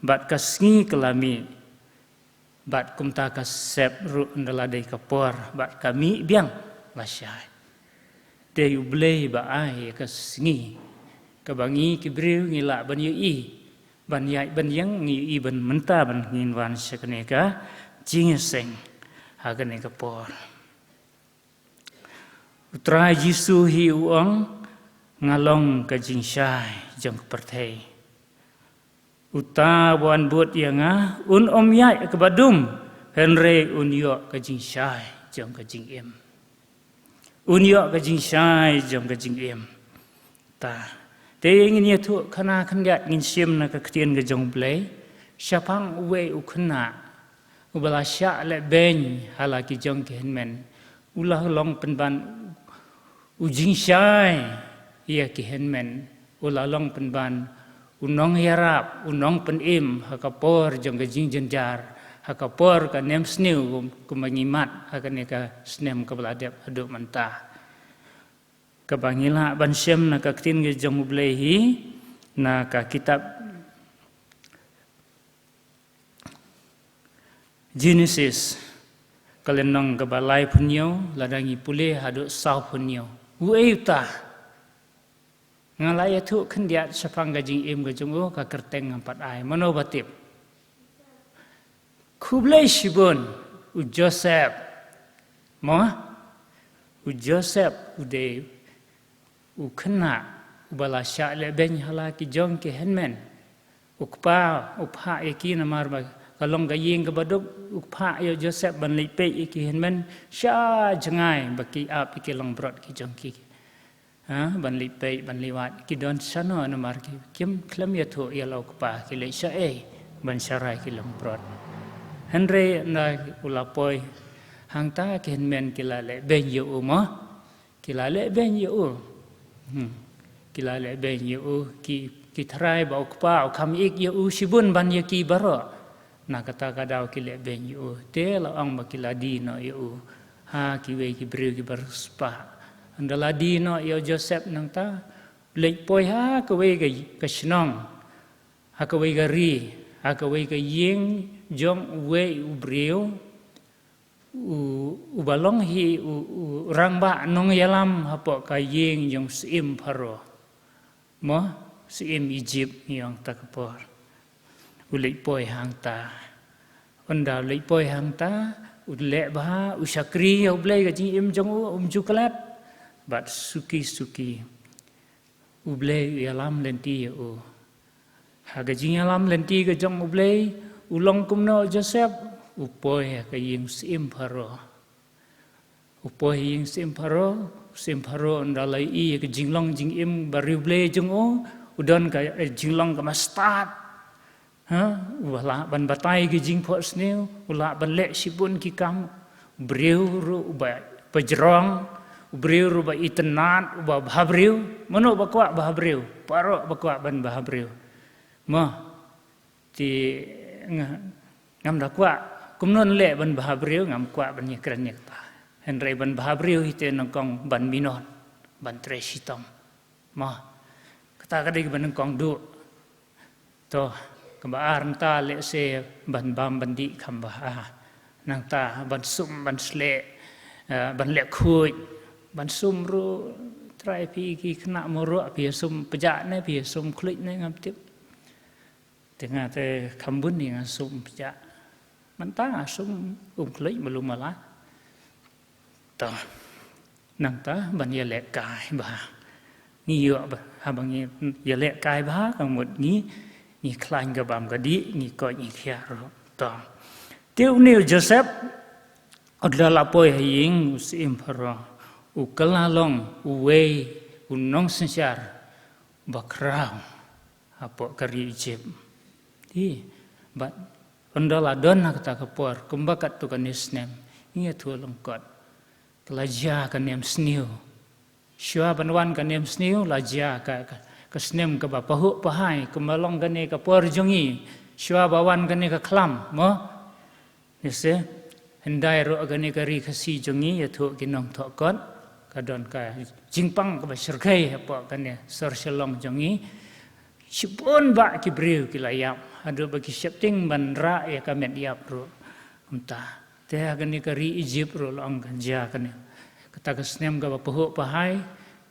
Bad ka sngi ka la mih. Bad kumta ka sep ruh ynda la dei ka por. Bad ka mih biang la shai. Dei u Blei ba ai ka sngi. Kaba ngi ki briew ngi lah ban ïohi. Ban ïaid ban ïeng ngi ïohi ban mynta ban ngin wan sha kane ka jingïaseng ha kane ka por. U Trai Jisu hi u ong nga long ka jingshai jong ka pyrthei. Uta ba wan bud ïa nga un ym ïaid kaba dum hynrei un ïoh ka jingshai jong ka jingim. Un ïoh ka jingshai jong ka jingim. Ta. Te ngin ïathuh khana khyndiat ngin shim na ka ktien ka jong u Blei. Shaphang uwei u khynnah. Uba la shah leh beiñ ha la ki jong ki hynmen. U la long pynban u jingshai ïa ki hynmen. U la long pynban u nongïarap, u nongpynim, ha ka por jong ka jingjynjar, ha ka por ka nemsniew kum, kumba ngi mad, ha kane ka snem kaba la dep haduh mynta. Kaba ngi lah ban shem na ka ktien ka jong u Blei hi, na ka kitab Genesis, Ka lynnong kaba laiphew hynñiew, lada ngi pule haduh sawphew hynñiew. Uei uta? Nga la ïathuh khyndiat shaphang ka jingim ka jong u, ka kyrteng ngam pat ai. Mano ba tip? Khublei shibun, u Joseph. Mo? U Joseph u dei u khynnah uba la shah lehbeiñ ha la ki jong ki hynmen. U kpa u phah ïa ki namar ba ka long ka ïing kaba duk, u phah ïa u Joseph ban leit peit ïa ki hynmen sha jngai ba ki ap ïa ki langbrot ki jong ki. Ha, ban leit peit, ban leit wad, ki don shano namar ki, kim khlem ïathuh ïa la u kpa, ki leit shaei ban sharai ki langbrot. Hynrei ynda u la poi hangta, ki hynmen ki la lehbeiñ ïa u mo. Ki la lehbeiñ ïa u. Hmm. Ki la lehbeiñ ïa u, ki, ki tharai ba u kpa u kham ïeit ïa u shibun ban ïa ki baroh. Na kata ka daw ki lehbeiñ ïa u. Te la ong ba ki la die noh ïa u ha kiwei ki briew kiba riewspah. Ynda la die noh ïa u Joseph nangta, u leit poi ha kawei ka, ka shnong, ha kawei ka ri, ha kawei ka ïing jong uwei u briew u, uba long hi u, u rangbah nongïalam hapoh ka ïing jong u syiem Pharaoh. Mo, syiem Egypt ngi ong ta ka por. U leit poi hangta. Ynda u leit poi hangta, u leh bha, u shakri ïa U Blei, ka jingim jong u um ju klet. Bad suki suki U Blei u ïalam lynti ïa u. Ha ka jingïalam lynti ka jong U Blei, u long kumno u Joseph? U poi ha ka ïing u syiem Pharaoh. U poi ha ïing u syiem Pharaoh, u syiem Pharaoh ynda la ïohi ïa ka jinglong jingim ba riewblei jong u, u don ka, eh, jinglong kaba stad. Ha, u lah ban batai ki jingphohsniew, u lah ban leh shibun ki kam. U briew ruh uba pajrong, u briew ruh uba itynnad, uba bhabriew. Mano ba kwah bhabriew? Baroh ba kwah ban bhabriew. Mo, te nga, ngam da kwah. Kumno leh ban bhabriew, ngam kwah ban ïakren ïa kata. Hynrei ban bhabriew hi te nyngkong ban minot, ban trei shitom. Mo, kata ka dei kaba nyngkong duh. To, kaba ar nangta lehse ban bam ban dih kham bha. Nangta ban sum ban sleh, eh, ban leh khuid, ban sum ruh, trai phi ki khynnah Mawroh, phi ïa sum pjah ne, phi ïa sum khluit ne ngam tip. Te nga te kham bun ïa nga sum pjah. Mynta nga sum um khluit malu mala. To. Nangta ban ïalehkai bha. Ngi ïoh bha, haba ngi ïalehkai bha, ka mut ngi, ngi khlaiñ ka bam ka dih, ngi koit ngi khiah ruh. To. Te une u Joseph, u la lah poi ha ïing u syiem Pharaoh, u kylla long uwei u nongsynshar ba khraw hapoh ka ri Egypt. Te, bad ynda la don ha kata ka por, kumba katto katne snem, ngi ïathuh lyngkot. Ka la jia ka niam sniew. Shuwa ban wan ka niam sniew, la jia ka, ka, ka snem kaba pahuh pahai, kumba long kane ka por jong ngi. Shuwa ba wan kane ka khlam, mo? Ngi seh, hyndai ruh kane ka ri Khasi jong ngi, ïathuh ki nongthoh kot, ka don ka jingpang kaba shyrkhei hapoh kane sor Shillong jong ngi. Shibun bah ki briew ki la ïap, haduh ba ki sheptieng ban rah ïa ka met ïap ruh. Kumta. Te ha kane ka ri Egypt ruh la ong ka jia kane. Kata ka snem kaba pahuh pahai,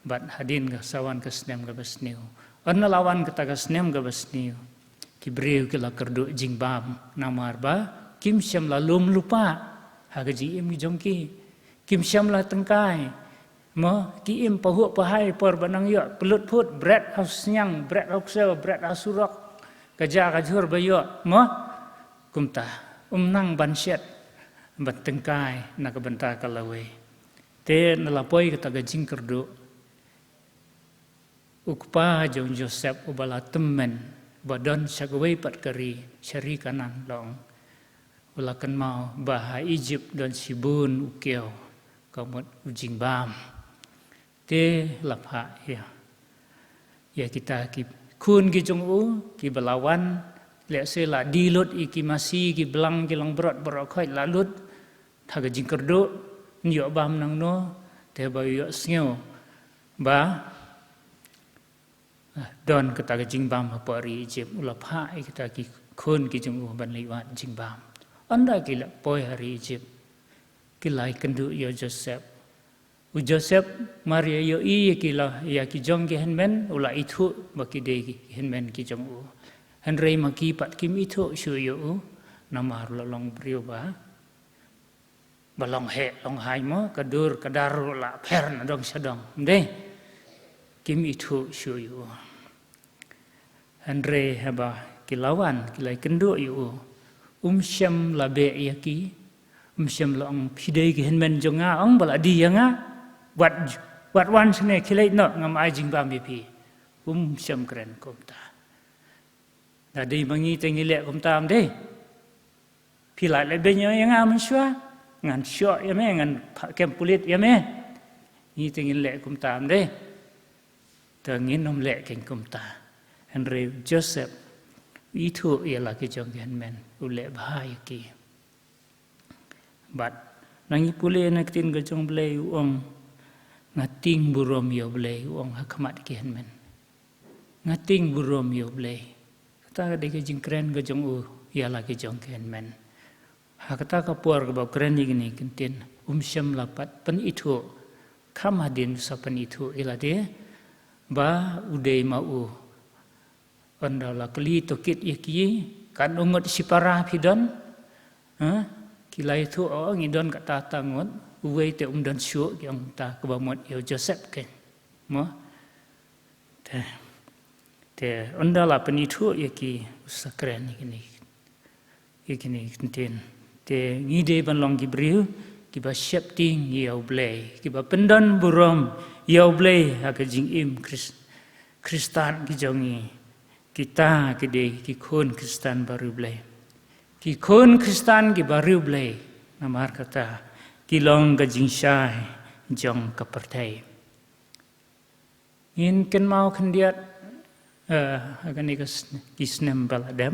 bad hadien ka sa wan ka snem kaba sniew. Ynda la wan kata ka snem kaba sniew, ki briew ki la kyrduh jingbam, namar ba kim shym la lum lypa ha ka jingim jong ki. Kim shym la tyngkai. Mo, ki im pahuh pahai por ba nang ïoh pynlut phut, bret ha u sniang, bret ha u ksew, bret ha u surok. Ka ja ka jhur ba ïoh, mo? Kumta, um nang ban shet, ban tyngkai na ka bynta ka lawei. Te ynda la poi kata ka jingkyrduh, u kpa jong u Joseph uba la tymmen, uba don sha kawei pat ka ri, sha ri Kanaan long. U la kynmaw ba ha Egypt don shibun u kiew, ka mut u jingbam. Te la phah ïa, ïa kita ki khun ki jong u, kiba la wan, lehse la die lut ïa ki masi, ki blang, ki langbrot baroh khoit la lut, ha ka jingkyrduh, yn ïoh bam nangno, te ba ïohsngew ba, ah, don kata ka jingbam hapoh ri Egypt, u la phah ïa kita ki khun ki jong u ban leit wad jingbam. Ynda ki la poi ha ri Egypt, Ki la ïakynduh ïa u Joseph. U Joseph mar ïa ïohi ïa ki la, ïa ki jong ki hynmen, u la ithuh ba ki dei ki hynmen ki jong u. Hynrei ma ki pat kim ithuh shuh ïa u, namar u la long briew ba, ba long heh long hai mo, ka dur ka dar ruh la pher na dong sha dong. Ym dei, kim ithuh shuh ïa u. Hynrei haba ki la wan, ki la ïakynduh ïa u, um shym la beh ïa ki, um shym la ong, "Phi dei ki hynmen jong nga, ong ba la die ïa nga, wat, wat wan shane, khie leit noh, ngam ai jingbam ïa phi." Um shym kren kumta. Da dei ma ngi te ngi leh kumta, ym dei? "Phi la leh beiñ ïa nga mynshuwa, ngan shoh ïa me, ngan phah kem pulit ïa me." Ngi te ngin leh kumta, ym dei? Te ngin ym leh keiñ kumta. Hynrei u Joseph u ithuh ïa la ki jong ki hynmen, u leh bha ïa ki. Bad ngi pule na ka ktien ka jong U Blei, u ong, "Nga tieng burom ïa U Blei," u ong, "ha khmat ki hynmen. Nga tieng burom ïa U Blei." Kata ka dei ka jingkren ka jong u ïa la ki jong ki hynmen. Ha kata ka por kaba u kren ïa kine ki ktien, um shym la pat pynithuh, kham hadien u sa pynithuh ïa lade ba u dei ma u. Ynda la kylli tohkit ïa ki, "Katno ngut shipara phi don?" Ha? Ki la ïathuh, "Oh, ngi don katto katto ngut." Uwei te um don shuh, ki ong, "Ta kaba mut ïa u Joseph keiñ." Mo? Te, te ynda la pynithuh ïa ki, u sa kren ïa kine, ïa kine ki ktien. Te ngi dei ban long ki briew kiba sheptieng ïa U Blei, kiba pyndon burom ïa U Blei ha ka jingim Khris-, Khristan ki jong ngi. Kita ki dei ki khun Khristan ba riewblei. Ki khun Khristan kiba riewblei. Namar kata ki long ka jingshai jong ka pyrthei. Ngin kynmaw khyndiat, eh, ha kane ka sn-, ki snem ba la dep,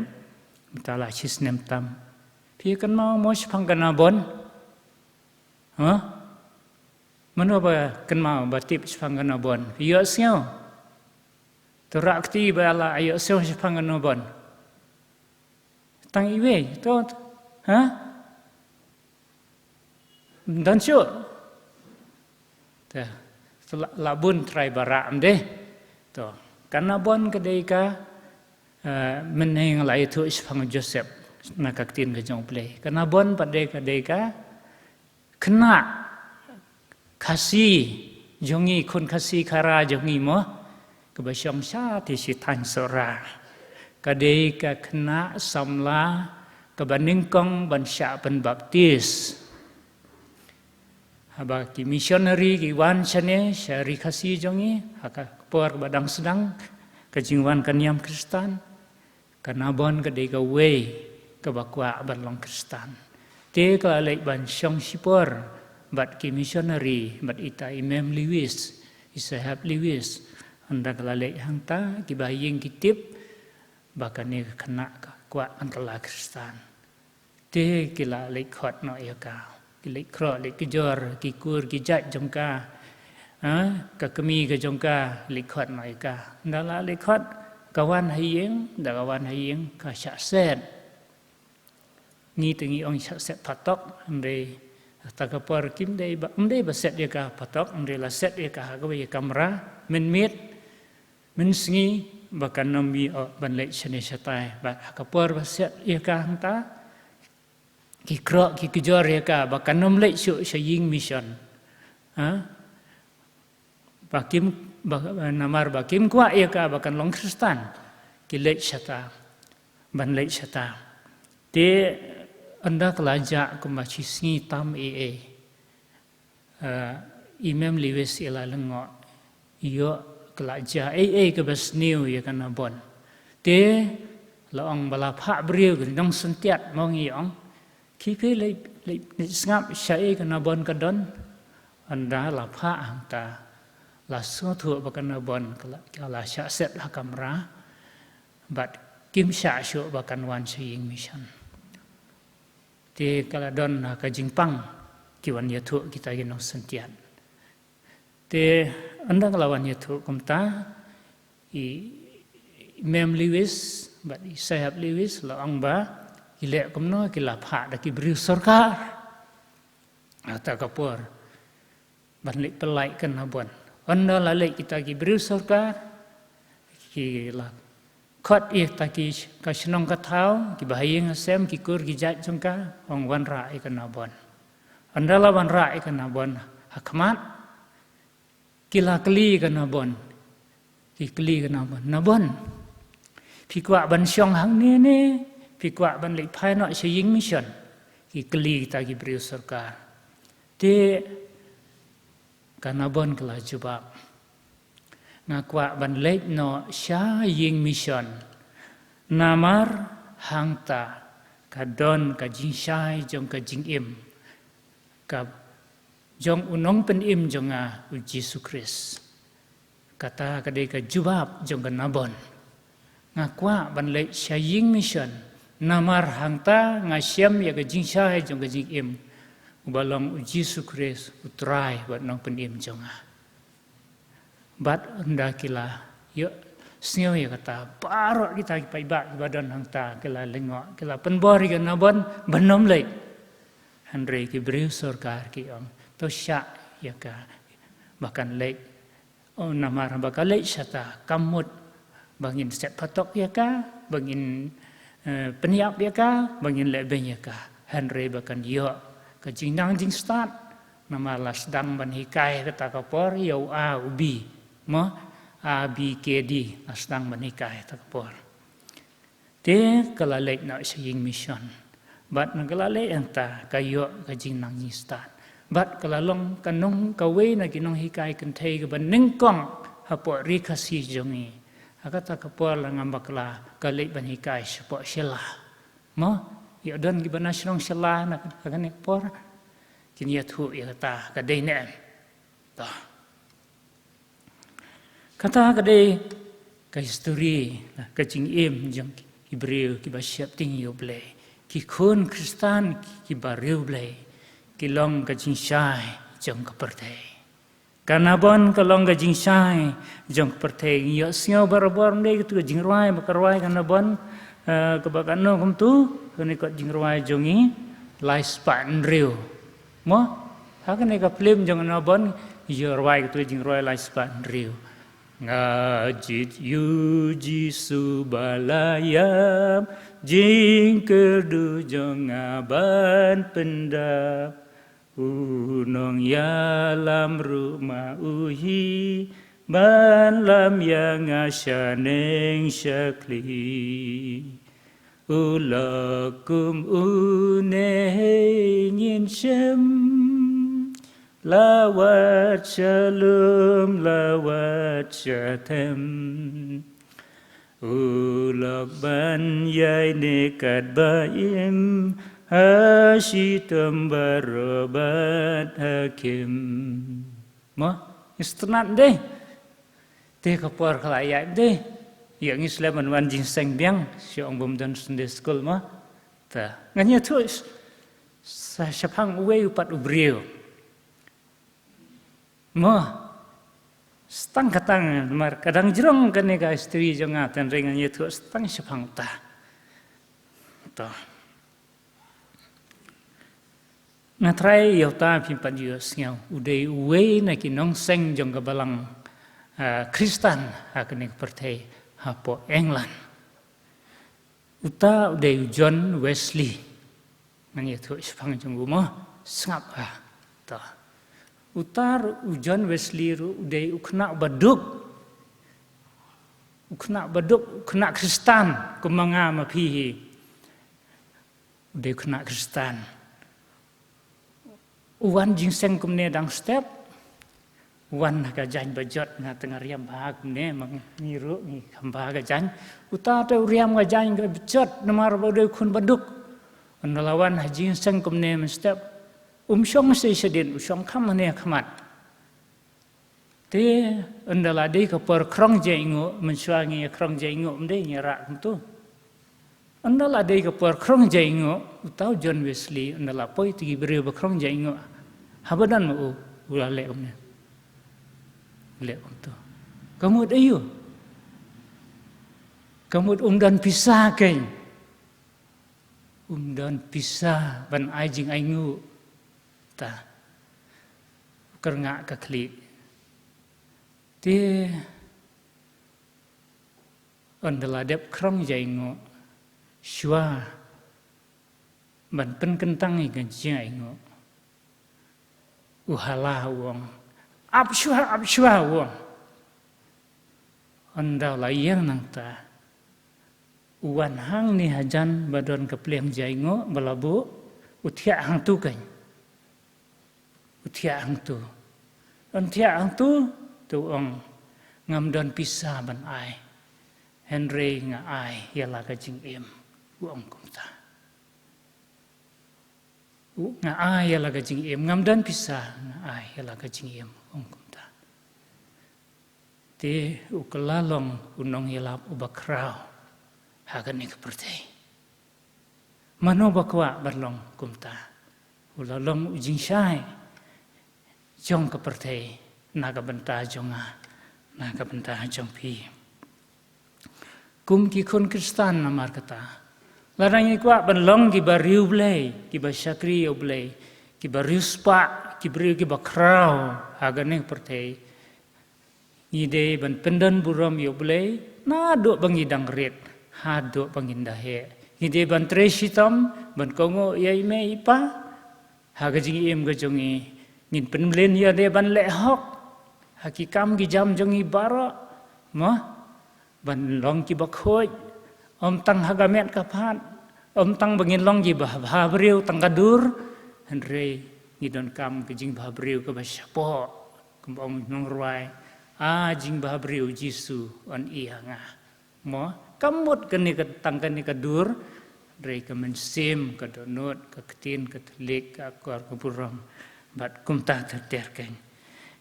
mynta la shi snem tam. Phi kynmaw mo shaphang ka Nabon? Ha? Mano ba kynmaw, ba tip shaphang ka Nabon? Phi ïohsngew? To rah kti ba la ïohsngew shaphang ka Nabon. Tang iwei, to, ha? Don shuh. Te, te la, la bun trai ba rah, ym dei? To, ka Nabon ka dei ka, eh, mynhynnin la ïathuh shaphang u Joseph na ka ktien ka jong U Blei. Ka Nabon pat dei ka, dei ka khynnah Khasi jong ngi, khun Khasi Khara jong ngi mo, kaba shong shatei shi thaiñ Sohra. Ka dei ka khynnah samla kaba nyngkong ban shah pynbaptis. Haba ki missionary ki wan shane sha ri Khasi jong ngi, ha ka por kaba dang sdang ka jingwan ka niam Khristan, ka Nabon ka dei kawei kaba kwah ban long Khristan. Te ka la leit ban shong shipor bad ki missionary, bad ita i Mem Lewis, i Saheb Lewis. Ynda ka la leit hangta, kiba ha ïing ki tip ba kane ka khynnah ka kwah ban kylla Khristan. Te ki la leit khot noh ïa ka. Ki leit khroh, leit kjor, ki kur ki jait jong ka. Ha? Ka kmie ka jong ka, leit khot noh ïa ka. Ynda la leit khot, ka wan ha ïing, ynda ka wan ha ïing, ka shah set. Ngi te ngi ong shah set phatok, hynrei kata ka por kim dei ba, ym dei ba set ïa ka phatok, hynrei la set ïa ka ha kawei ka kamra mynmiet, mynsngi, ba kan ym ïoh ban leit shane shatai, bad ha ka por ba set ïa ka hangta, ki khroh ki kjor ïa ka ba kan ym leit shuh sha ïing mission. Ha? Ba kim, ba, namar ba kim kwah ïa ka ba kan long Khristan. Ki leit shata, ban leit shata. Te ynda ka la jah kumba shi sngi tam ei ei, eh, i Mem Lewis i la lyngngoh, ïoh ka la jia ei ei kaba sniew ïa ka Nabon. Te la ong ba la phah briew, ki nongshyntiat mo ngi ong, khie phi leit, leit, leit sngap shaei ka Nabon ka don. Ynda la phah hangta, la sngewthuh ba ka Nabon ka la, ka la shah set ha kamra, bad kim shah shuh ba kan wan sha ïing mission. Te ka la don ha ka jingpang, ki wan ïathuh kita ki nongshyntiat. Te ynda ka la wan ïathuh kumta, i Mem Lewis bad i Saheb Lewis la ong ba ki leh kumno, ki la phah da ki briew sorkar. Kata ka por ban leit pyllait ka Nabon. Ynda la leit kita ki briew sorkar, ki la khot ïa kita ki, ka shnong ka thaw, ki bahaïing hasem, ki kur ki jait jong ka, ong wanrah ïa ka Nabon. Ynda la wanrah ïa ka Nabon ha khmat, ki la kylli ïa ka Nabon. Ki kylli ïa ka Nabon, Nabon, phi kwah ban shong hangne ne phi kwah ban leit phai noh sha ïing mission? Ki kylli kita ki briew sorkar. Te ka Nabon ka la jubab, nga kwah ban leit noh sha ïing mission, namar hangta ka don ka jingshai jong ka jingim ka jong u nongpynim jong nga u Jisu Khrist. Kata ka dei ka jubab jong ka Nabon. Nga kwah ban leit sha ïing mission, namar hangta nga shem ïa ka jingshai jong ka jingim, uba long u Jisu Khrist, u Trai bad nongpynim jong nga. Bad ynda ki la ïohsngew ïa kata, baroh kita ki paidbah kiba don hangta ki la lyngngoh, ki la pynbor ïa ka Nabon ban ym leit. Hynrei ki briew sorkar ki ong, to shah ïa ka ba kan leit. Oh, namar ba ka leit shata, kam mut ba ngin set patok ïa ka, ba ngin, eh, pynïap ïa ka, ba ngin leh beiñ ïa ka. Hynrei ba kan ïoh ka jingnang jingstad, namar la sdang ban hikai kata ka por ïa u A u B. Mo, A B K D, la sdang ban hikai kata ka por. Te ka la leit noh sha ïing mission. Bad na ka la leit hangta ka ïoh ka jingnang jingstad. Bad ka la long ka nong kawei na ki nonghikai kynthei kaba nyngkong hapoh Ri Khasi jong ngi. Ha kata ka por la ngam bakla ka leit ban hikai shapoh Shella. Mo, ïoh don kiba na shnong Shella na ka, ha kane ka por. Kin ïathuh ïa kata ka dei ne em. To. Kata ka dei ka history, ka jingim jong ki briew kiba sheptieng ïa U Blei. Ki khun Khristan kiba riewblei ki long ka jingshai jong ka pyrthei. Ka Nabon ka long ka jingshai jong ka pyrthei. Ngi ïohsngew barabor, ym dei katu ka jingrwai ba ka rwai ka Nabon, eh, kaba katno kumtu, kane ka jingrwai jong ngi, lai spah hynriew. Mo, ha kane ka film jong Nabon, ïa rwai katu ka jingrwai lai spah hynriew. Nga jied ïa U Jisu ba la ïap, jingkyrduh jong nga ban pyndap. U nongïalam ruh ma u hi, ban lam ïa nga sha neng sha khlieh. U lok kum une hei ngin shem, la wat sha lum, la wat sha them. U lok ban ïaineh katba im, ha shitom baroh bad ha khim. Mo, ngi sngewtynnat ym dei? Te ka por ka la ïaid ym dei? Ïa ngi shlem ban wan jingïaseng biang, shu ong bym don Sunday school mo. Te ngan ïathuh sa shaphang uwei u pat u briew. Mo, sa tang ka tang, namar ka dang jrong kane ka history jong nga, te hynrei ngan ïathuh sa tang shaphang uta. To. Nga trai ïa uta, phim pat ju ïohsngew. U dei uwei na ki nongseng jong ka balang, ah, Khristan ha kane ka pyrthei hapoh England. Uta u dei u John Wesley. Ngan ïathuh shaphang jong u mo, sngap ha. To. Uta ruh u John Wesley ruh u dei u khynnah baduk. U khynnah baduk, u khynnah Khristan, kum ma nga ma phi hi. U dei u khynnah Khristan. U wan jingïaseng kumne dang step. U wan ha ka jaiñ bajot, nga te nga riam bha kumne, ma ngi ruh ngi kham bha ka jaiñ. Uta te u riam ka jaiñ ka bajot, namar ba u dei u khun baduk. Ynda la wan ha jingïaseng kumne mynstep, um shong shisha shadien, u shong kham hangne khmat. Te ynda la dei ka por khrong jaiñnguh, mynshuwa ngi ïa khrong jaiñnguh ym dei, ngi rah kumto. Ynda la dei ka por khrong jaiñnguh, uta u John Wesley, ynda la poi ïa ki briew ba khrong jaiñnguh, haba don ma u, u la leh kumne. Leh kumto. Ka mut aïu? Ka mut um don pisa kein. Um don pisa ban ai jingainguh. Ta, kyrngah ka khlieh. Te ynda la dep khrong jainguh, shuwa ban pynkyntang ïa ka jainguh, u hala u ong, "Ap shuwa, ap shuwa," u ong. Ynda la ïeng nangta, u wan hangne hajan ba don ka pliang jainguh ba la buh, u thiah hangtu keiñ. U thiah hangtu. Ynda thiah hangtu, te u ong, "Ngam don pisa ban ai, hynrei nga ai ïa la ka jingim," u ong kumta. "Nga ai ïa la ka jingim, ngam don pisa, nga ai ïa la ka jingim," u ong kumta. Te u kylla long u nongïalap uba khraw ha kane ka pyrthei. Mano ba kwah ban long kumta? U la long u jingshai jong ka pyrthei na ka bynta jong nga, na ka bynta jong phi. Kum ki khun Khristan namar kata, lada ngi kwah ban long kiba riewblei, kiba shakri ïa U Blei, kiba riewspah, ki briew kiba khraw ha kane ka pyrthei, ngi dei ban pyndon burom ïa U Blei naduh ba ngi dang rit haduh ba ngin da heh. Ngi dei ban trei shitom, ban kohnguh ïa i mei i pa ha ka jingim ka jong ngi. Ngin pynmlien ïa lade ban leh hok ha ki kam ki jam jong ngi baroh, mo, ban long kiba khuid, ym tang ha ka met ka phad, ym tang ba ngin long kiba bhabriew tang ka dur, hynrei ngi donkam ka jingbhabriew kaba shapoh, kumba ong u nongrwai, "A jingbhabriew Jisu, un ïa nga." Mo, kam mut kane ka tang kane ka dur, hynrei ka mynsiem, ka dohnud, ka ktien, ka thylliej, ka akor, ka burom, bad kumta ter ter keiñ.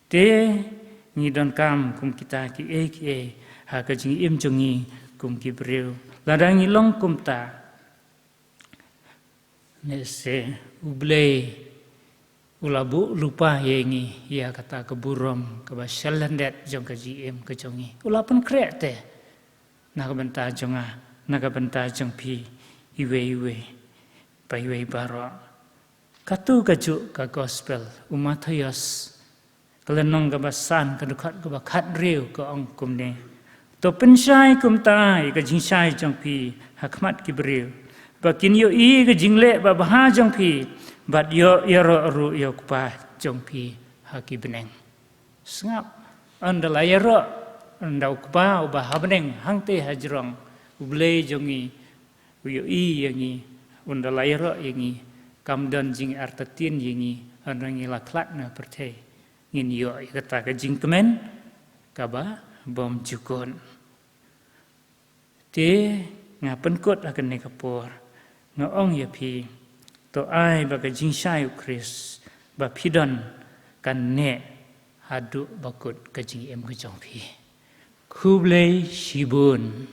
Te ngi donkam kum kita kiei kiei ha ka jingim jong ngi kum ki briew. Lada ngi long kumta, ne se U Blei u la buh lypa ïa ngi ïa kata ka burom kaba shalyndet jong ka jingim ka jong ngi. U la pynkhreh te na ka bynta jong nga, na ka bynta jong phi, iwei iwei, ba iwei baroh. Katto kajuh ka gospel u Mathaios, ka lynnong kaba san, ka dkhot kaba khathynriew, ka ong kumne: "To pynshai kumta ïa ka jingshai jong phi ha khmat ki briew, ba kin ïohi ka jingleh babha jong phi, bad ïoh ïaroh ruh ïa U Kpa jong phi ha ki bneng." Sngap, ynda la ïaroh, ynda U Kpa uba ha bneng hangtei hajrong, U Blei jong ngi, u ïohi ïa ngi, ynda la ïaroh ïa ngi, kam don jingartatien ïa ngi ynda ngi la khlad na pyrthei. Ngin ïoh ïa kata ka jingkmen kaba bymjukut. Te nga pynkut ha kane ka por, nga ong ïa phi, to ai ba ka jingshai U Khrist ba phi don kan neh haduh ba kut ka jingim ka jong phi. Khublei shibun.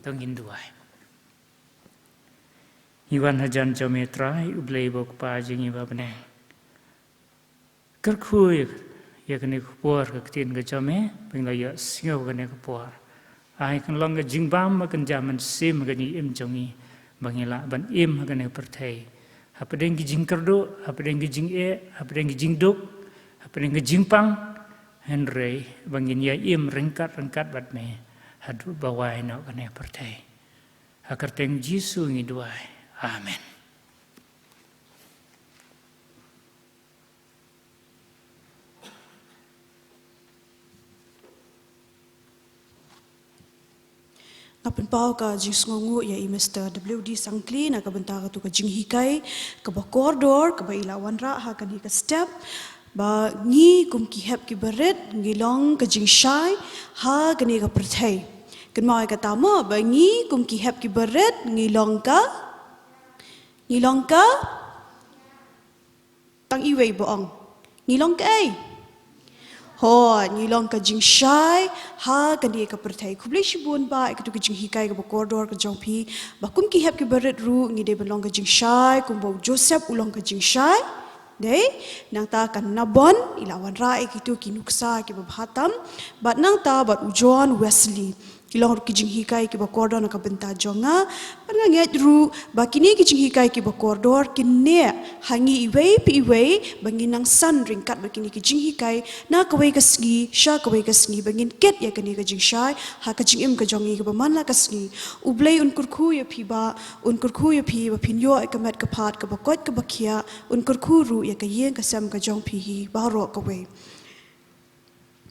To ngin duwai. Ngi wan hajan jong me Trai, U Blei uba U Kpa jong ngi uba ha bneng. Kyrkhu ïa kane ka por, ka ktien ka jong me, ba ngin ïohsngew kane ka por. Ai kan long ka jingbam, ba kan jam mynsiem ha ka jingim jong ngi, ba ngin lah ban im ha kane ka pyrthei hapdeng ki jingkyrduh, hapdeng ki jingeh, hapdeng ki jingduk, hapdeng ki jingpang. Hynrei ba ngin ïa im ryngkat ryngkat bad me haduh ba wai noh kane ka pyrthei. Ha ka kyrteng Jisu ngi duwai. Amen. Nga pynpaw ka jingsngewnguh ïa i Mister W D Sangkli na ka bynta katu ka jinghikai kaba kordor kaba i la wanrah ha kane ka step, ba ngi kum ki hep ki barit ngi long ka jingshai ha kane ka pyrthei. Kynmaw ïa kata mo, ba ngi kum ki hep ki barit ngi long ka, ngi long ka Tang iwei ba ong, ngi long kaei? Hooid, ngi long ka jingshai ha kane ka pyrthei. Khublei shibun ba ïa katu ka jinghikai kaba kordor ka jong phi, ba kum ki hep ki barit ruh ngi dei ban long ka jingshai kumba u Joseph u long ka jingshai. Dei, nangta ka Nabon i la wanrah ïa kitu ki nuksa kiba bha tam, bad nangta bad u John Wesley. Ki long ruh ki jinghikai kiba kordor na ka bynta jong nga. Bad nga ngeit ruh ba kine ki jinghikai kiba kordor kin neh ha ngi iwei pa iwei ba ngin nang san ryngkat bad kine ki jinghikai na kawei ka sngi sha kawei ka sngi, ba ngin kit ïa kane ka jingshai ha ka jingim ka jong ngi kaba man la ka sngi. U Blei un kyrkhu ïa phi, ba un kyrkhu ïa phi ba phin ïoh ïa ka met ka phad kaba koit kaba khiah, un kyrkhu ruh ïa ka ïing ka sem ka jong phi hi baroh kawei.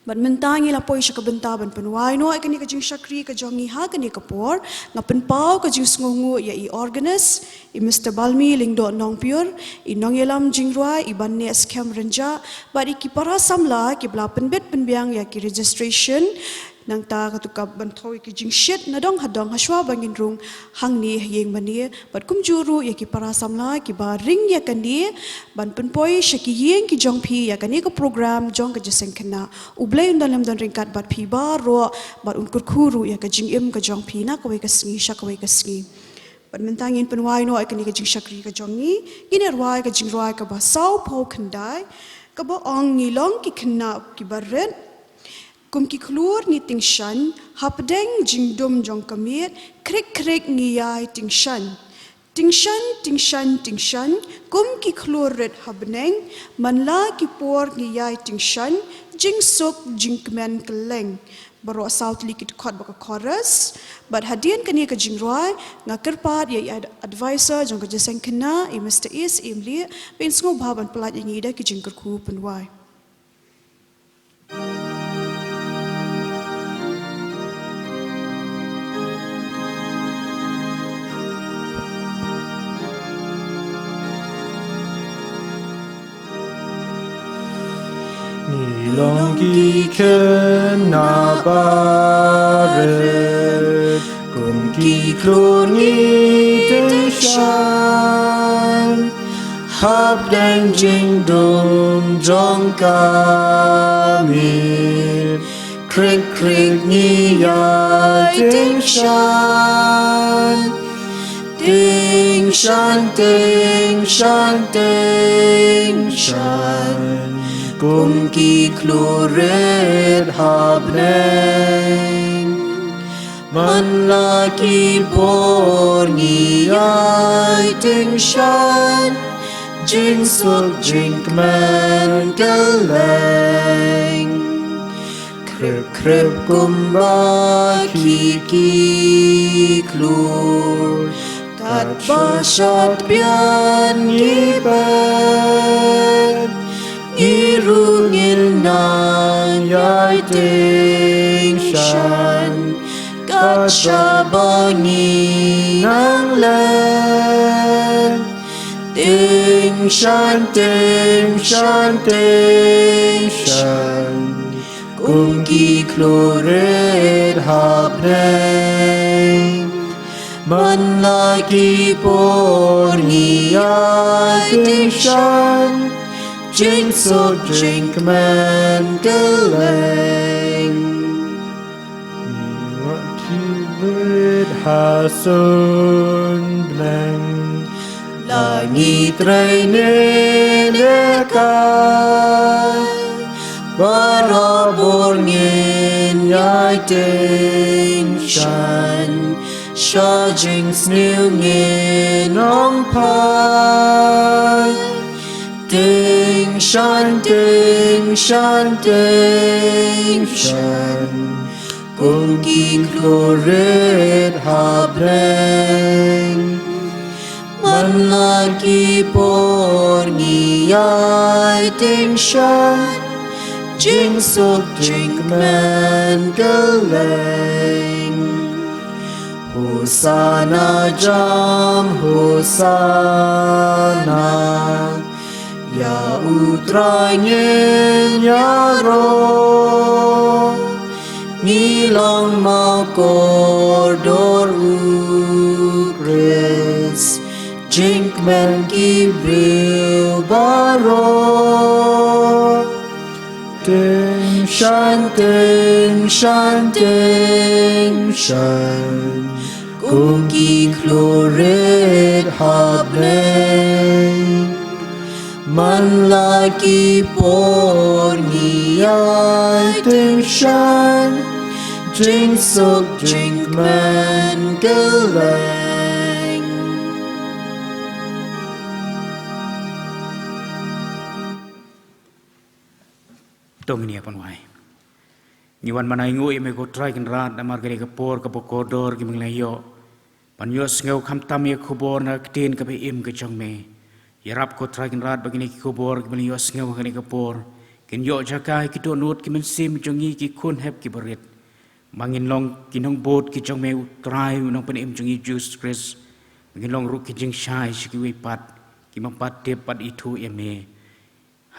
Bad mynta ngi la poi sha ka bynta ban pynwai noh ïa kane ka jingshakri ka jong ngi ha kane ka por. Nga pynpaw ka jingsngewnguh ïa i organist, i Mister Balmi Lyngdoh Nongpyiur, i nongïalam jingrwai, i Baneh Skhem Rynjah, bad ïa ki para samla kiba la pynbit pynbiang ïa ki registration. Nangta katu ka ban thew ïa ki jingshit nadong hadong hashwa ba ngin rung hangne ha ïing mane, bad kumjuh ruh ïa ki para samla kiba ring ïa kane ban pynpoi sha ki ïing ki jong phi ïa kane ka program jong ka jingïaseng khynnah. U Blei un don lem don ryngkat bad phi baroh, bad un kyrkhu ruh ïa ka jingim ka jong phi na kawei ka sngi sha kawei ka sngi. Bad mynta ngin pynwai noh ïa kane ka jingshakri ka jong ngi. Ngin ïa rwai ka jingrwai kaba sawphew khyndai, kaba ong: Ngi long ki khynnah kiba rit, kum ki khlur ngi tyngshaiñ, hapdeng jingdum jong ka miet, khrik khrik ngi ïai tyngshaiñ. Tyngshaiñ, tyngshaiñ, tyngshaiñ, kum ki khlur rit ha bneng, man la ki por ngi ïai tyngshaiñ, jingsuk jingkmen kylleng. Baroh saw tylli ki dkhot bad ka chorus. Bad hadien kane ka jingrwai, nga kyrpad ïa i ad-, advisor jong ka jingïaseng khynnah, i Mister S M Lee, ba in sngewbha ban pyllait ïa ngi da ki jingkyrkhu pynwai. Ngi long ki khynnah ba rit, kum ki khlur ngi tyngshaiñ, hapdeng jingdum jong ka miet, khrik khrik ngi ïai tyngshaiñ. Tyngshaiñ, tyngshaiñ, tyngshaiñ, kum ki khlur rit ha bneng. Man la ki por ngi ïai tyngshaiñ, jingsuk jingkmen kylleng. Khrip khrip kumba ki khlur, katba shad biang ngi peit, ngi ruh ngin nang ïai tyngshaiñ, kat shaba ngi nang leit. Tyngshaiñ, tyngshaiñ, tyngshaiñ, kum ki khlur rit ha bneng. Man la ki por ngi ïai tyngshaiñ, jingsuk jingkmen kylleng. Ngi wad ki rit ha suiñ bneng, la ngi trei ne ne kai, barabor ngin ïai tyngshaiñ, sha jingsniew ngin ong phai. Tyngshaiñ, tyngshaiñ, tyngshaiñ, kum ki khlur rit ha bneng. Man la ki por ngi ïai tyngshaiñ, jingsuk jingkmen kylleng. Hosana jam, Hosana, ïa U Trai ngin ïaroh. Ngi long ma kordor U Khrist, jingkmen ki briew baroh. Tyngshaiñ, tyngshaiñ, tyngshaiñ, kum ki khlur rit ha bneng. Man la ki por ngi ïai tyngshaiñ, Jingsuk jingkmen ka leng. To ngin ïa pynwai. Ngi wan ban ainguh ïa me ko Trai Kynrad namar kane ka por kaba kordor kiba ngi la ïoh ban ïohsngew khamtam ïa ka khubor na ka ktien kaba im ka jong me. Ïarap ko Trai Kynrad ba kine ki khubor kiba ngi la ïohsngew ha kane ka por kin ïoh jaka ïa ki dohnud ki mynsiem jong ngi ki khun hep kiba rit, ba ngin long ki nongbud ki jong me, u Trai u Nongpynim jong ngi Jisu Khrist, ba ngin long ruh ki jingshai sha kiwei pat kiba ym pat tip bad ithuh ïa me.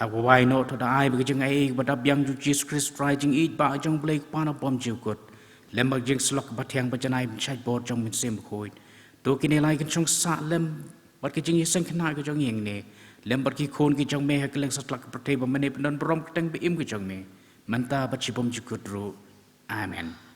Ha kawei noh, to da ai ba ka jingai ei kaba da biang jong Jisu Khrist Trai, jingïeit ba jong U Blei Kpa na bymjukut, lem bad ka jingsyllok kaba thiang, ba ka janai ban shait bor jong U Mynsiem Bakhuid, to kine lai kin shong sah lem bad ka jingïaseng khynnah ka jong ngi hangne, lem bad ki khun ki jong me ha kylleng satlak ka pyrthei, ba men ne pyndon burom ka kyrteng ba im ka jong me mynta bad shibymjukut ruh. Amen.